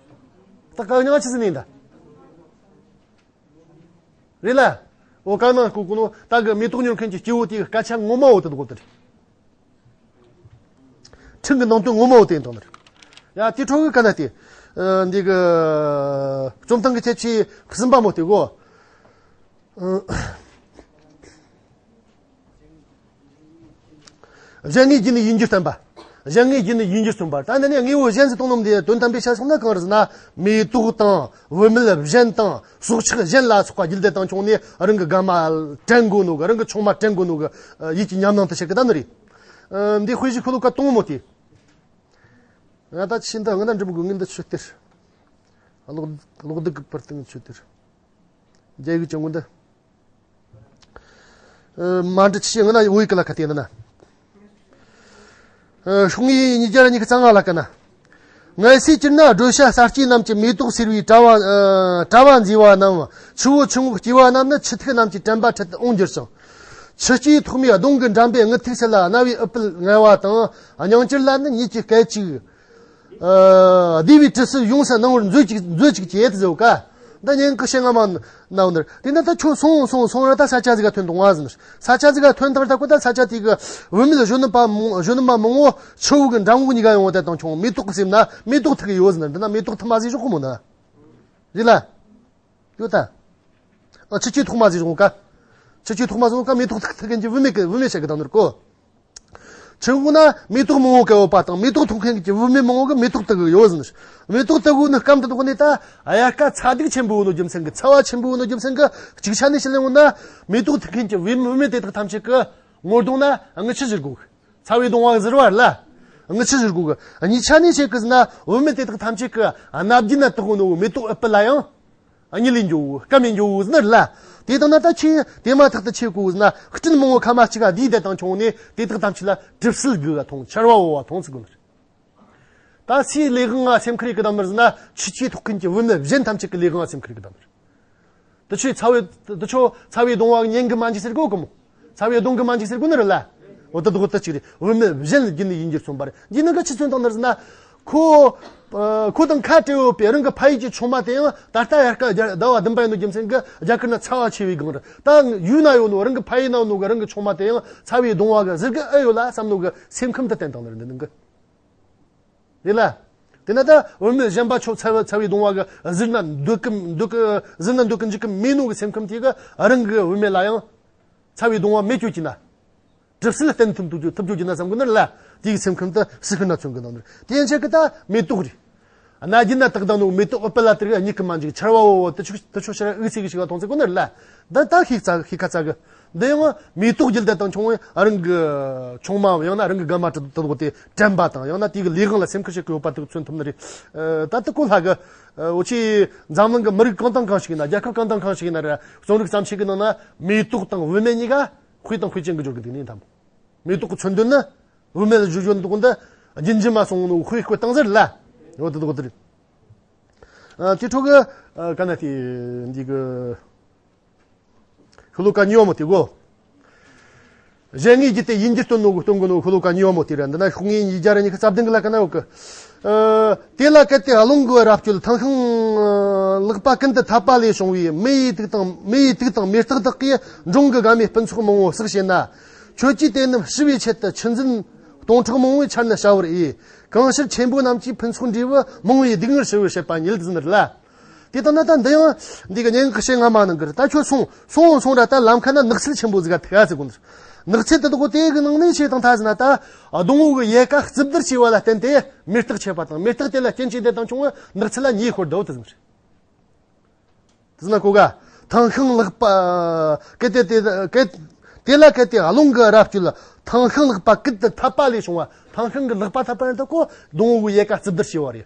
རྟགས་གང་ཉག་ཆི་ཟིག་ནི་འདི། རེད་ལ། འོ་གང་ནང་བཀོད་གོ་ནོ་ད་གི་མེ་ཏོག་ཉོ་མཁན་གྱི་སྐྱེ་བོ་དེའི་སྐད་ཆ་ངོ་མ་འོ་དེ་འདུག་གོ་དེ་རེད། འཕྲིན་གྱི་ནང་དོན་ངོ་མ་བོ་དེ་ཡིན་དང་ནི་རེད། ཡ་དེ་འཕྲོ་གི་ག་ན་དེ། ཨ། འདི་གི་རྩོམ་སྟངས་ཀྱི་ཁྱད་ཆོས་གསུམ་པ་མོ་དེ་གོ། ཨ། གཞན་ངེས་བརྒྱུད་ནས་ཡིན་རྒྱུ་བསྟན་པ། གཞན་ངེས་བརྒྱུད་ནས་ཡིན་རྒྱུ་མཚོན་པ། ད་འདི་ནས་དངོས་པོ་གཞན་ཟེར་གཏོང་ནོ་འདི་དོན་དམ་པའི་ཆ་སོང་ན་གང་རེད་ཟེར་ན། མེ་ཏོག་དང་བུད་མེད་གཞན་དང་སྲོག་ཆགས་གཞན་ལ་སོགས་པ་བརྒྱུད་དེ་བཏང་བྱུང་ནས་རང་གི་དགའ་མ་དྲན་དགོས་ནོ་གི། རང་གི་ཆུང་མ་དྲན་དགོས་ནོ་གི་ཡིད་ཀྱི་ཉམས་སྣང་དེ་བྱེད་གི་ད་ནི་རེད། ཨ། འདི་དཔེ་གཞི་ཤོ་ལོ་ཀ་དང་པོ་དེ། ང་ད་ཕྱི་ཟླ་ལྔ་ན་འགྲིམ་དགོས། ངས་འདི་ཆུ་གཏེར། གློག་གློག་རྡུལ་གི་པར་སྟེང་ཆུ་གཏེར། རྒྱ་ཡིག་ཅན་གོ་འདི། ཨ། མ་འདྲི་ཆི་ཞིག་ང་ན་བོད་ཡིག་གི་ལ་ཁ་གཏད་ན་ན། ཨ། ཤོག་ངོས་ཉིས་བརྒྱ་ཉི་ཤུ་རྩ་ལྔ་ལ་ཀ་ན། ངལ་གསོས་གྱུར་ན་སྒྲོལ་བྱ་ས་སྐྱེས་རྣམས་ཀྱི་མེ་ཏོག་སེར་བའི་དྲ་བ། ཨ། དྲ་བ་མཛེས་པ་རྣམས། ཆུ་བོ་ཆུང་ངུ་སྐྱེས་པ་རྣམས་ནི་ཆུ་ཐིགས་རྣམས་ཀྱི་དྲན་པ་འཕྲལ་དུ་འོང་འགྱུར་ཞིང་། ཆུ་སྐྱེས་ཐོག་མའི་གདོང་གི་འགྲམ་པའི་རྔུལ་ཐིགས་སེལ་ལ་རྣ་བའི་ཨུཏྤལ་ངལ་བ་དང་། སྙིང་གྱུར་ལ་ནི་ཉིད་ཀྱི་སྐད་ཅིག་ཨ། བདེ་བའི་དྲི་སིལ་ཡོངས་སུ་སྣང་བར་མཛོད་ཅིག་མཛོད་ཅིག་ཅེས་དེ་ཟེར་ག། འདི་སྙན་ངག་ཞེ་ལྔ་མ་ནའོ་ནར། དེ་ནས་ད་ཁྱོད་སོང་སོང་སོང་ར་ད་ས་ཆ་ཟིག་ག་ཐོན་དང་བ་ཟེར་ནི། ས་ཆ་ཟིག་ག་ཐོན་དང་ད་ཁོ་ད་ས་ཆ་དེ་གི་བུད་མེད་གཞོན་ནུ་པ་མང་གཞོན་ནུ་མ་མང་བོ་ཆུ་བོ་གི་འགྲམ་ངོགས་གཉིས་ཀ་ཡོང་བ་དེ་དང་ཁྱོད་མེ་ཏོག་གི་སེམས་ན་མེ་ཏོག་ཐིགས་ཡོད་ཟེར་ནི། འདི་ན་མེ་ཏོག་ཐིགས་མ་ཟིག་ཞོག་གོ་མོ་ན། རེད་ལ། ཡོད་ད། ཨ། ཆུ་སྐྱེས་ཐོག་མ་ཟིག་ཞོག་ག། ཆུ་སྐྱེས་ཐོག་མ་ཟིག་ཞོག་ག་མེ་ཏོག་ཐིགས་ཐིགས་མཁན་གྱི་བུད་མེད་ཀྱི་བུད་མེད་བཤད་གི་དང་ནོར་གོ། ཆུ་བོ་ན་མེ་ཏོག་མང་བོ་གི་ཡོད་པ་དང་མེ་ཏོག་ཐོགས་མཁན་གྱི་བུད་མེད་མང་བོ་གི་མེ་ཏོག་ཐིགས་གི་ཡོད་ཟེར་ནི། མེ་ཏོག་ཐིགས་གི་ནི་སྐམ་དུ་དོག་ནི་ད་དབྱར་ཁ་ཚ་གདུག་ཆེན་པོ་ནོ་རྒྱུ་མཚན་གི། ཚ་བ་ཆེན་པོ་ནོ་རྒྱུ་མཚན་གི་ཅིག་ཆ་ནས་ཤི་ལེ་འོ་ན་མེ་ཏོག་ཐིགས་མཁན་གྱི་བུད་བུད་མེད་དེ་དག་ཐམས་ཅད་གི་ངོ་གདོང་ན་རྔུལ་ཆུ་བཞུར་གོ་གི། ཚ་བའི་གདོང་བ་གི་ཟིར་བ་ལ་རྔུལ་ཆུ་བཞུར་གོ་གི། གཉིས་ཆ་ནས་ཤི་གི་ཟེར་ན་བུད་མེད་དེ་དག་ཐམས་ཅད་གི་རྣ་བརྒྱུད་ན་དག་གོ་ནོ་མེ་ཏོག་ཨུཏྤལ་ལ་ཡང་། ཨ། གཉིད་ལས་འགྱོ་བོ་སྐམ་ནས་འགྱོ་བོ་ཟེར་ནི་རེད་ལ། དེ་དང་ན་ད་ཁྱེད་དེ་མ་ཐག་ཏུ་ཁྱེད་གོ་ཟེར་ན་སྤྲིན་མང་བོ་ཁ་མ་གཅིག་ག་བསྡུས་དེ་དང་ཁྱོང་ནས་དེ་དག་ཐམས་ཅད་ལ་གྲིབ་བསིལ་དགུ་བ་མཐོང་། ཆར་བ་བོ་བ་མཐོང་ཟེར་གོ་ནི་རེད། ད་སུའི་ལས་དབང་ང་སེམས་ཁུར་ཡེ་གི་དམ་མི་ཟེར་ན་ཆུ་སྐྱེས་ཐོགས་མཁན་གྱི་བུད་མེད་གཞན་ཐམས་ཅད་ཀྱི་ལས་དབང་ང་སེམས་ཁུར་ཡེ་གི་དམ་མི་རེད། དུ་ཆོས་ཚ་བའི་དུ་ཆོས་ཚ་བའི་གདོང་བ་ཉན་གི་མ་འཇིག་ཟེར་གོ་གི་མོ། ཚ་བའི་གདོང་གི་མ་འཇིག་ཟེར་གོ་ནི་རེད་ལ། འོ་ད་དུ་གོ་ད་ཅིག་རེད། བུད་མེད་གཞན་ལ་རྒྱུད་ནས་ཡིན་རྒྱུར་མཚོན་པ་རེད། འདི་ནི་ག་ཆི་མཚོན་དང་ནི་ཟེར་ན། ཁོ། ཨ། ཁོ་དང་ཁ་བྲལ་ཡོད་པའི་རང་གི་ཕ་ཡུལ་གྱི་ཆུང་མ་དེ་ཡང་ད་ལྟ་དབྱར་ཁ་ཟླ་བ་བདུན་པ་ཡིན་ནོ་རྒྱུ་མཚན་གྱིས་རྒྱ་གར་ན་ཚ་བ་ཆེ་བའི་སྒང་རེད། ད་ཡུལ་ན་ཡོད་ནོ་རང་གི་ཕ་ཡུལ་ན་ཡོད་ནོ་གི་རང་གི་ཆུང་མ་དེ་ཡང་ཚ་བའི་གདོང་བ་གི་ཟེར་གི་ཨེ་ཡོད་ལ་བསམ་ནོ་གི་སེམས་ཁམས་དེ་བསྟན་བཏང་ནི་རེད། འདི་ནང་གི་རེད་ལ། དེ་ན་ད་བུད་མེད་གཞན་པ་ཆོ་ཚ་བ་ཚ་བའི་གདོང་བ་གི་ཟིར་ན་འདོད་གི་འདོད་གི་ཟིར་ན་འདོད་གི་འཇིགས་གི་མེད་ནོ་གི་སེམས་ཁམས་དེ་གི་རང་གི་བུད་མེད་ལ་ཡང་ཚ་བའི་གདོང་བ་མེད་ཀྱོ་གྱི་ན། གྲིབ་བསིལ་བསྟན་ཐུབ་ཐུབ་རྒྱུ་ཐུབ་རྒྱུ་རྒྱུ་ན་བསམ་གི་ནི་ལ། དེའི་སེམས་ཁམས་དེ་སི་ཁི་ན་མཚོན་གི་ནང་ནི། དེ་ཡན་ཆད་གི་ད་མེ་ཏོག་རེད། རྣ་བརྒྱུད་ན་དག་དང་ནོ་མེ་ཏོག་ཨུཏྤལ་ལ་དེར་གཉིད་ཀྱི་མ་འཇིག་ཆར་བ་བོ་བོ་དུ་ཆུ་དུ་ཆུ་ཕྱིར་འུ་ཚིག་གི་ཞིག་ལ་མཐོང་ཚེ་ཁོ་ནར་ལ། འདི་ད་ཤིག་ཚ་ཤིག་ཁ་ཚ་གི། འདི་ཡང་མེ་ཏོག་རྒྱུད་དེ་དང་ཆུང་བས་རང་གི་ཆུང་མ་ཡང་ན་རང་གི་དགའ་མ་དུ་དུ་དེ་དྲན་པ་དང་ཡང་ན་དེ་གི་ལས་དབང་ལ་སེམས་ཁུར་བྱེད་ཀྱི་ཡོད་པ་དུ་མཚོན་ཐུབ་ནི་རེད། ད་དུ་གོ་ལྷ་གི། འུ་ཆི་འཛམ་གླིང་གི་མི་རིགས་གང་དང་གང་ཞིག་ཡིན་ན། རྒྱལ་ཁབ་གང་དང་གང་ཞིག་ཡིན་ན་ར་རྩོམ་རིག་བརྩམས་ཆོས་ཀྱི་ནང་ན་མེ་ཏོག་དང་བུད་མེད་གཉིས་ཀ་དཔེ་དང་དཔེ་ཅན་གྱི་འབྱོར་གི་འདུག་ནི་དམ། མེ་ཏོག་གི་མཚོན་དོན་ནི། བུད་མེད་ལ་བརྗོད་བརྗོད་འདུག་འདི། རྒྱུན་འཇིམ་མ་སོང་ནོ་དཔེ་དཔེ་བཏང་ཟེར་ལ། འོ་དེ་འདུག་དེ་རེད། དེ་འཕྲོ་གི། ག་ན་དེ་འདི་གི། ཤོ་ལོ་ཀ་གཉིས་པ་མོ་དེ་གོ། གཞན་ངེས་རྒྱུད་དེ་ཡིན་གྱི་སྟོན་ནོ་གི་སྟོན་གི་ནོ་ཤོ་ལོ་ཀ་གཉིས་པ་མོ་དེ་རེད། འདི་ན་ཤོག་ངེས་ཉིས་བརྒྱ་རེ་ཉི་ཤུ་རྩ་བདུན་གི་ལ་ཀ་ན་ཡོད་གི། དེ་ལ་གལ་ཏེ་རླུང་གི་རབ་སྤྱོད་ཐང་ཤིང་ལག་པ་ཀུན་ཏུ་འཐབ་པ་ལས་བྱུང་བའི་མེ་ཡི་དུག་དང་མེ་ཡི་དུག་དང་མེ་སྟག་དག་གིས་འབྲོང་གི་དགའ་མའི་སྤུ་མཚོགས་མང་བོ་བསྲེགས་བྱས་ན། ཁྱོད་ཀྱིས་དེ་རྣམས་ཞི་བའི་ཆེད་དུ་ཆུ་འཛིན་སྟོང་ཕྲག་མང་བོའི་ཆར་ནི་བྱ་བར་འོས། གང་ཕྱིར་ཆེན་པོ་རྣམས་ཀྱིས་ཕུན་ཚོགས་འབྲས་བུ་མང་བའི་སྡུག་བསྔལ་ཞི་བར་བྱེད་པ་ཉིད་ཟིན་ནི་ལ། དེ་ལྟ་ན་ད་འདི་ཡང་འདི་གི་སྙན་ངག་གི་ཞེ་ལྔ་མ་ནང་གི་རེད། ད་ཁྱོད་སོང་སོང་སོང་ར་ད་ལམ་ཁ་ན་ནགས་ཚལ་ཆེན་པོ་ཟིག་ག་ཐུག་ཨ་ཟེར་གོ་ནི། ནགས་ཚལ་དེ་དག་དེ་གི་ནང་ནས་ཆེ་དང་ཐ་ཟིན་ན་ད་སྡོང་བོ་གི་ཡལ་ག་རྩུབ་བསྡུར་བྱས་པ་ལ་བརྟེན་ཏེ་མེ་སྟག་ཆད་པ་དང་མེ་སྟག་དེ་ལ་སྐྱེ་མཆེད་དེ་དང་ཆུང་བ་ནགས་ཚལ་ལ་ཉེ་ཤོར་དོ་དེ་ཟིན་རེད། དེ་ན་གོ་ག་ཐང་ཤིང་ལག་པ། གལ་ཏེ་དེ་གལ་དེ་ལ་གལ་ཏེ་རླུང་གི་རབ་སྤྱོད་ལ་ཐང་ཤིང་ལག་པ་ཀུན་ཏུ་འཐབ་པ་ལས་བྱུང་བ། ཐང་ཤིང་གི་ལག་པ་འཐབ་པ་ཡིན་ད་གོ་སྡོང་བོ་གི་ཡལ་ག་རྩུབ་བསྡུར་བྱས་པ་རེད།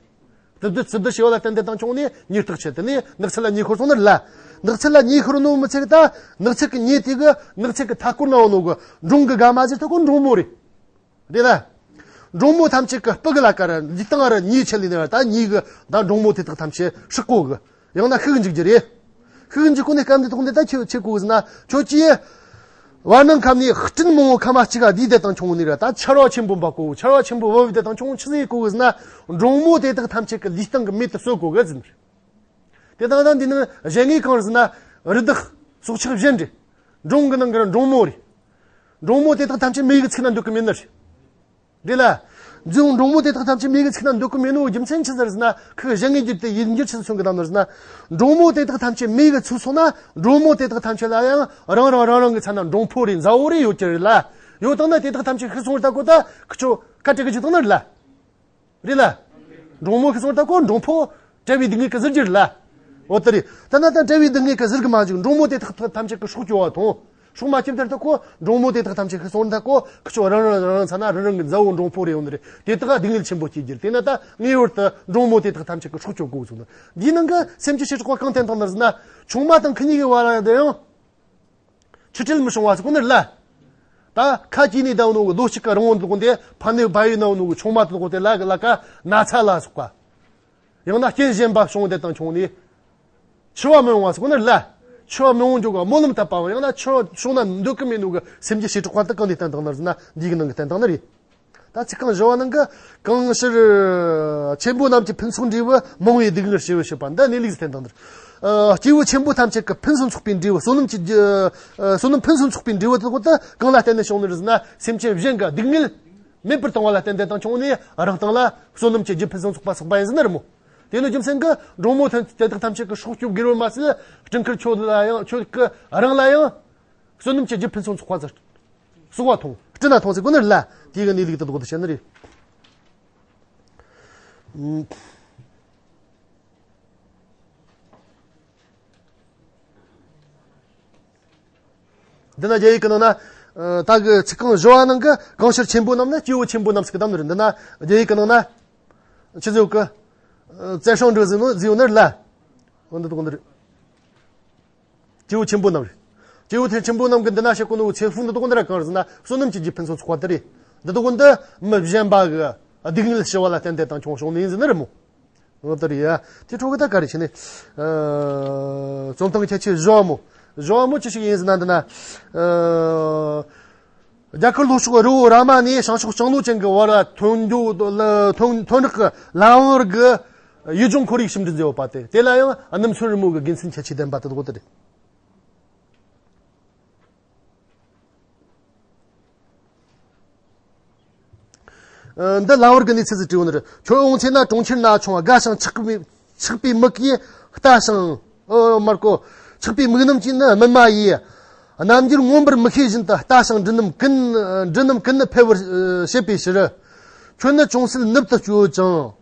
རྩུབ་བསྡུར་རྩུབ་བསྡུར་བྱས་པ་ལ་བརྟེན་ཏེ་དང་ཆུང་ནས་ཉེ་སྟག་ཆད་དེ་ནས་ནགས་ཚལ་ལ་ཉེ་ཤོར་སོང་ནི་ལ། ནགས་ཚལ་ལ་ཉེ་ཤོར་ནོ་མི་ཚེ་གི་ད་ནགས་ཚལ་གི་ཉེ་དེ་གི་ནགས་ཚལ་གི་མཐའ་སྐོར་ན་ཡོད་ནོ་གི་འབྲོང་གི་དགའ་མ་ཟེར་ད་གོ་འབྲོང་མོ་རེད། རེད་ལ། འབྲོང་མོ་ཐམས་ཅད་ཀྱི་སྤུ་གུ་ལ་ཀ་ར་ལུས་སྟེང་ར་ཉེས་ཆད་ལས་ནས་ར་ད་ཉེས་གི་ད་འབྲོང་མོ་དེ་དག་ཐམས་ཅད་སྲེག་གོ་གི། ཡང་ན་ཤུགས་འཇུག་རྒྱུ་རེད། ཤུགས་འཇུག་གོ་ནས་སྐབས་འདི་ཐོག་འདི་ད་ཁྱོད་ཆེ་གོ་གི་ཟེར་ན་ཁྱོད་ཀྱིས། བར་སྣང་ཁམས་ནས་སྤྲིན་མང་བོ་ཁ་མ་གཅིག་ག་བསྡུས་ཏེ་དང་ཆུང་ནས་ར་ད་ཆར་བ་ཆེན་པོ་འབབ་གོ། ཆར་བ་ཆེན་པོ་བབས་ཏེ་དང་ཆུང་ཆི་ཟིག་གོ་གི་ཟེར་ན། འབྲོང་མོ་དེ་དག་ཐམས་ཅད་ཀྱི་ལུས་སྟེང་གི་མེ་དེ་གསོད་གོ་གི་ཟེར། དེ་དང་ད་འདི་ནི་གཞན་ངེས་གང་རེད་ཟེར་ན། རི་དྭགས་སྲོག་ཆགས་གཞན་རེད། འབྲོང་གི་ནང་གི་འབྲོང་མོ་རེད། འབྲོང་མོ་དེ་དག་ཐམས་ཅད་མེ་གི་ཚིག་ན་འདུག་གི་མེད་ནི་རེད། རེད་ལ། འབྲོང་འབྲོང་མོ་དེ་དག་ཐམས་ཅད་མེ་གི་ཚིག་ན་འདུག་གི་མེད་ནོ་རྒྱུ་མཚན་ཆི་ཟེར་ཟེར་ན། ཁོས་གཞན་ངེས་རྒྱུད་དེ་ཡིན་རྒྱུ་ཆི་ཟེར་གསུང་གི་དང་ནོ་ཟེར་ན། འབྲོང་མོ་དེ་དག་ཐམས་ཅད་མེ་གི་ཚིག་སོང་ན་འབྲོང་མོ་དེ་དག་ཐམས་ཅད་ལ་ཡང་རང་རང་རང་རང་གི་ཚ་ན་འབྲོང་ཕོ་རེད་མཛའ་བོ་རེད་ཡོད་ཀྱི་རེད་ལ། ཡོད་དང་ན་དེ་དག་ཐམས་ཅད་ཤི་སོང་རེད་ད་གོ་ད་ཁི་ཆོ་ཀ་ཏྲི་གི་ཅི་དང་ནི་རེད་ལ། རེད་ལ། འབྲོང་མོ་ཤི་སོང་ད་གོ་འབྲོང་ཕོ། བྲལ་བའི་སྡུག་བསྔལ་གི་ཟུར་གྱི་རེད་ལ། འོ་དེ་རེད། ད་ན་ད་བྲལ་བའི་སྡུག་བསྔལ་གི་ཟུར་གྱི་མ་འཇུག་འབྲོང་མོ་དེ་དག་ཐམས་ཅད་ཀྱི་སྲོག་སྐྱོབ་པ་དང་། སྲོག་མ་སྐྱོབ་དེར་ད་གོ་འབྲོང་མོ་དེ་དག་ཐམས་ཅད་ཤི་སོང་ད་གོ་ཁི་ཆོ་རང་རང་རང་རང་ཚ་ན་རང་རང་གི་མཛའ་བོ་འབྲོང་ཕོ་རེ་ཡོང་ནི་རེད། དེ་དག་སྡུག་བསྔལ་ཆེན་པོ་སྐྱེ་རྒྱུ་རེད། དེ་ན་ད་ངེས་པར་དུ་འབྲོང་མོ་དེ་དག་ཐམས་ཅད་ཀྱི་སྲོག་སྐྱོབ་དགོས་གསུངས་ནི། འདིའི་ནང་གི་སེམས་ཀྱི་བྱེ་བྲག་པ་གང་བསྟན་བཏང་ནི་ཟེར་ན། ཆུང་མ་དང་ཁི་གཉིས་ཀྱི་བར་ལ་དེ་ཡང་། ཆུ་ཁྲལ་མི་བྱུང་བ་ཟེར་གོ་ནི་ལ། ད་ཁ་གྱེས་ནས་ད་ནོ་གི་ལོ་གཅིག་གི་རིང་བོ་འདུག་གོ་འདི་ཕ་ནུ་བ་ཡུ་ན་ནོ་གི་ཆུང་མ་འདུག་གོ་དེ་ལ་གི་ལ་ཀ་ན་ཚ་ལ་སོགས་པ། ཡང་ན་རྐྱེན་གཞན་པ་བྱུང་དེ་དང་ཆུང་ནས། འཆི་བ་མི་འོང་བ་ཟེར་གོ་ནི་ལ། འཆི་བ་མི་འོང་འཇོག་གི་སྨོན་ལམ་བཏབ་པའམ་ཡང་ན་འཆི་བ་བྱུང་ན་འདོད་གི་མེད་ནོ་གི་སེམས་ཀྱི་བྱེ་བྲག་པ་དེ་གང་ནས་བསྟན་བཏང་ནི་ཟེར་ན་འདིའི་གི་ནང་གི་བསྟན་བཏང་ནི་རེད། ད་ཚིག་རྐང་བཞི་བ་ནང་གི་གང་ཕྱིར་ཆེན་པོ་རྣམས་ཀྱི་ཕུན་ཚོགས་འབྲས་བུ་མང་བའི་སྡུག་བསྔལ་ཞི་བར་བྱེད་པ་འདི་གནས་ལུགས་སུ་བསྟན་དང་འདིར། སྐྱེས་བུ་ཆེན་པོ་ཐམས་ཅད་ཀྱི་ཕུན་སུམ་ཚོགས་པའི་འབྲས་བུ་བསོད་ནམས་ཀྱི་རྒྱུ། བསོད་ནམས་ཕུན་སུམ་ཚོགས་པའི་འབྲས་བུ་དེ་དག་ད་གང་ལ་བརྟེན་ནས་བྱུང་ནི་རེད་ཟེར་ན་སེམས་ཅན་གཞན་གྱི་སྡུག་བསྔལ་མེད་པར་བཏང་བ་ལ་བརྟེན་ཏེ་དང་བྱུང་ནས་རང་སྟེང་ལ་བསོད་ནམས་ཀྱི་རྒྱུ་ཕུན་སུམ་ཚོགས་པ་བསགས་པ་ཡིན་ཟེར་ནི་རེད་མོ། དེ་ནི་རྒྱུ་མཚན་གྱིས་འབྲོང་མོ་ཐམས་དེ་དག་ཐམས་ཅད་ཀྱི་སྲོག་སྐྱོབ་དགོས་པར་མ་ཟད་སྤྲིན་དཀར་ཁྱོད་ལ་ཡང་ཁྱོད་ཀྱི་རང་ལ་ཡང་། བསོད་ནམས་ཀྱི་རྒྱུ་ཕུན་སུམ་ཚོགས་པ་ཟེར། གསོག་པ་མཐོང་སྤྲིན་ན་མཐོང་ཟེར་གོ་ནི་ལ་དེའི་གི་གནས་ལུགས་དེ་དག་ཏུ་བཤད་ནི་རེད། འདི་ན་རྒྱ་ཡིག་གི་ནང་ན་ད་གི་ཚིག་རྐང་བཞི་བ་ནང་གི་གང་ཕྱིར་ཆེན་པོ་རྣམས་ནི་སྐྱེས་བུ་ཆེན་པོ་རྣམས་ཟེར་གི་གདམས་ནི་རེད། འདི་ན་རྒྱ་ཡིག་གི་ནང་ན་ཆི་ཟེར་གི་བཙལ་སྲུང་འགྲོ་ཟེར་ནོ་ཟེར་ཡོད་ནི་རེད་ལ། འོ་འདི་དག་འདི་རེད། སྐྱེས་བུ་ཆེན་པོ་རྣམས་རེད། སྐྱེས་བུ་ཆེན་པོ་རྣམས་ཀྱི་འདི་ན་བཤད་གོ་ནོ་ཚེ་ཕུག་འདི་དག་འདི་ར་གང་རེད་ཟེར་ན་བསོད་ནམས་ཀྱི་རྒྱུ་ཕུན་སུམ་ཚོགས་པ་དེ་རེད། འདི་དག་འདི་མི་གཞན་པ་གི་སྡུག་བསྔལ་ཞི་བ་ལ་བརྟེན་ཏེ་དང་བྱུང་བྱུང་ནི་ཡིན་ཟེར་ནི་རེད་མོ། འོ་དེ་རེད་ཡ། དེ་འཕྲོ་གི་ད་ག་རེ་བྱས་ནས། རྩོམ་སྟངས་ཁྱད་ཆོས་བཞི་བ་མོ། བཞི་བ་མོ་ཅི་ཞིག་ཡིན་ཟེར་ན་འདི་ན། རྒྱ་གར་ལྷོ་ཕྱོགས་རི་བོ་ར་མ་ནས་བྱང་ཕྱོགས་ལྕང་ལོ་ཅན་གྱི་བར་ལ་ཐོན་རྒྱུ་ལ་ཐོན་ཐོན་རག་གི་ལམ་བར་གྱི་ཡུལ་ལྗོངས་ཁོར་ཡུག་ཞིབ་འབྲི་མཛད་ཡོད་པ་སྟེ་དེ་ལ་ཡང་སྣུམ་སོན་རི་མོ་གི་དགེ་མཚན་ཁྱད་ཆོས་ལྡན་པ་དེ་དག་དེ་རེད། འདི་ལམ་བར་གྱི་གནས་ཚུལ་ཟིག་བྲིས་ཡོད་ནི་རེད། ཁྱོད་འོང་ཚེ་ན་གྲོང་ཁྱེར་ན་ཆུང་བ་དགའ་ཞིང་ཆགས་པའི་ཆགས་པའི་མིག་གིས་ལྟ་ཞིང་། ཨོ་མར་ཀོ། ཆགས་པའི་མིག་རྣམས་ཀྱིས་ནི་སྨིན་མ་ཡིས། རྣམ་འགྱུར་མངོན་པར་མི་ཤེས་བཞིན་དུ་ལྟ་ཞིང་འབྲུ་རྣམས་ཀུན་འབྲུ་རྣམས་ཀུན་ནི་འཕེལ་བར་བྱེད་པའི་ཕྱིར། ཁྱོད་ནི་ཅུང་ཟད་ནུབ་ཏུ་སྐྱོད་ཅིང་།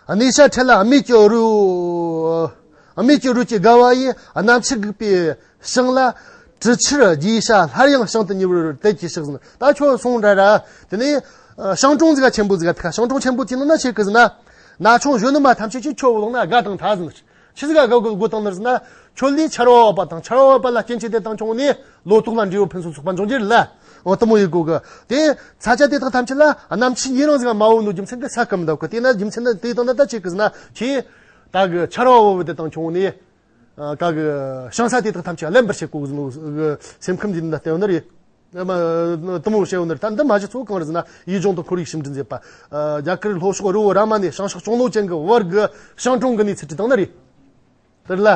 གནས་ཤ་ཁྲལ་ལ་སྨད་ཀྱི་རོ། སྨད་ཀྱི་རོ་གཅིག་དགའ་བ་ཡིས། གནམ་ཕྱིར་སྒུག་པའི་ཞིང་ལ། དྲི་ཆུར་རྒྱས་ཤ་སླར་ཡང་ཞིང་དུ་ཉེ་བར་དལ་གྱིས་གཤེགས་ཟིན། ད་ཁྱོད་སོང་ར་ར། དེ་ནས་ཨ་ཤིང་གྲོང་ཟིག་ག་ཆེན་པོ་ཟིག་ག་ཐུག་ཤིང་གྲོང་ཆེན་པོ་དེའི་ནང་ན་ཆེ་གི་ཟིན་ན། ན་ཆུང་གཞོན་ནུ་མ་ཐམས་ཅད་ཀྱིས་ཁྱོད་བླངས་ན་དགའ་དང་ཐ་ཟིན། ཆི་ཟིག་ག་དགའ་དགོས་དང་ནི་ཟིན་ན། ཁྱོད་ལས་ཆར་བ་བབ་པ་དང་། ཆར་བ་བབ་པ་ལ་སྐྱེ་མཆེད་དེ་དང་བྱུང་ནས་ལོ་ཏོག་ལ་འབྲས་བུ་ཕུན་སུམ་ཚོགས་པ་འབྱུང་རྒྱུ་རེད་ལ། འོ་དེ་མོ་ཡིན་དགོས་གི། དེ་ས་ཆ་དེ་དག་ཐམས་ཅད་ལ་གནམ་ཕྱི་ཡི་རང་ཟིག་མ་བབས་ནོ་རྒྱུ་མཚན་གི་ས་སྐམ་འདུག་གི། དེ་ན་རྒྱུ་མཚན་ནི་དེ་དང་ན་ད་ཆི་གི་ཟིན་ན། ཁྱེད་ད་གི་ཆར་བ་བབས་དེ་དང་བྱུང་ནས། ཨ་ག་གི་ཞིང་ས་དེ་དག་ཐམས་ཅད་ལེན་པར་བྱེད་དགོས་ཟིན་ནོ་གི་སེམས་ཁམས་འདི་ན་བལྟས་ནི་རེད། ཨ་མ་དེ་མོ་བཤད་ཡོད་ནི་རེད། ད་འདི་མ་གཞི་གཙོ་བོ་གང་རེད་ཟེར་ན། ཡུལ་ལྗོངས་དང་ཁོར་ཡུག་ཞིབ་འབྲི་མཛད་པ། ཨ་རྒྱ་གར་ལྷོ་ཕྱོགས་རི་བོ་ར་མ་ནས་བྱང་ཕྱོགས་ལྕང་ལོ་ཅན་གྱི་བར་གྱི་ཤིང་གྲོང་གི་གནས་ཚུལ་བྲིས་བཏང་ནི་རེད། དེ་ལ།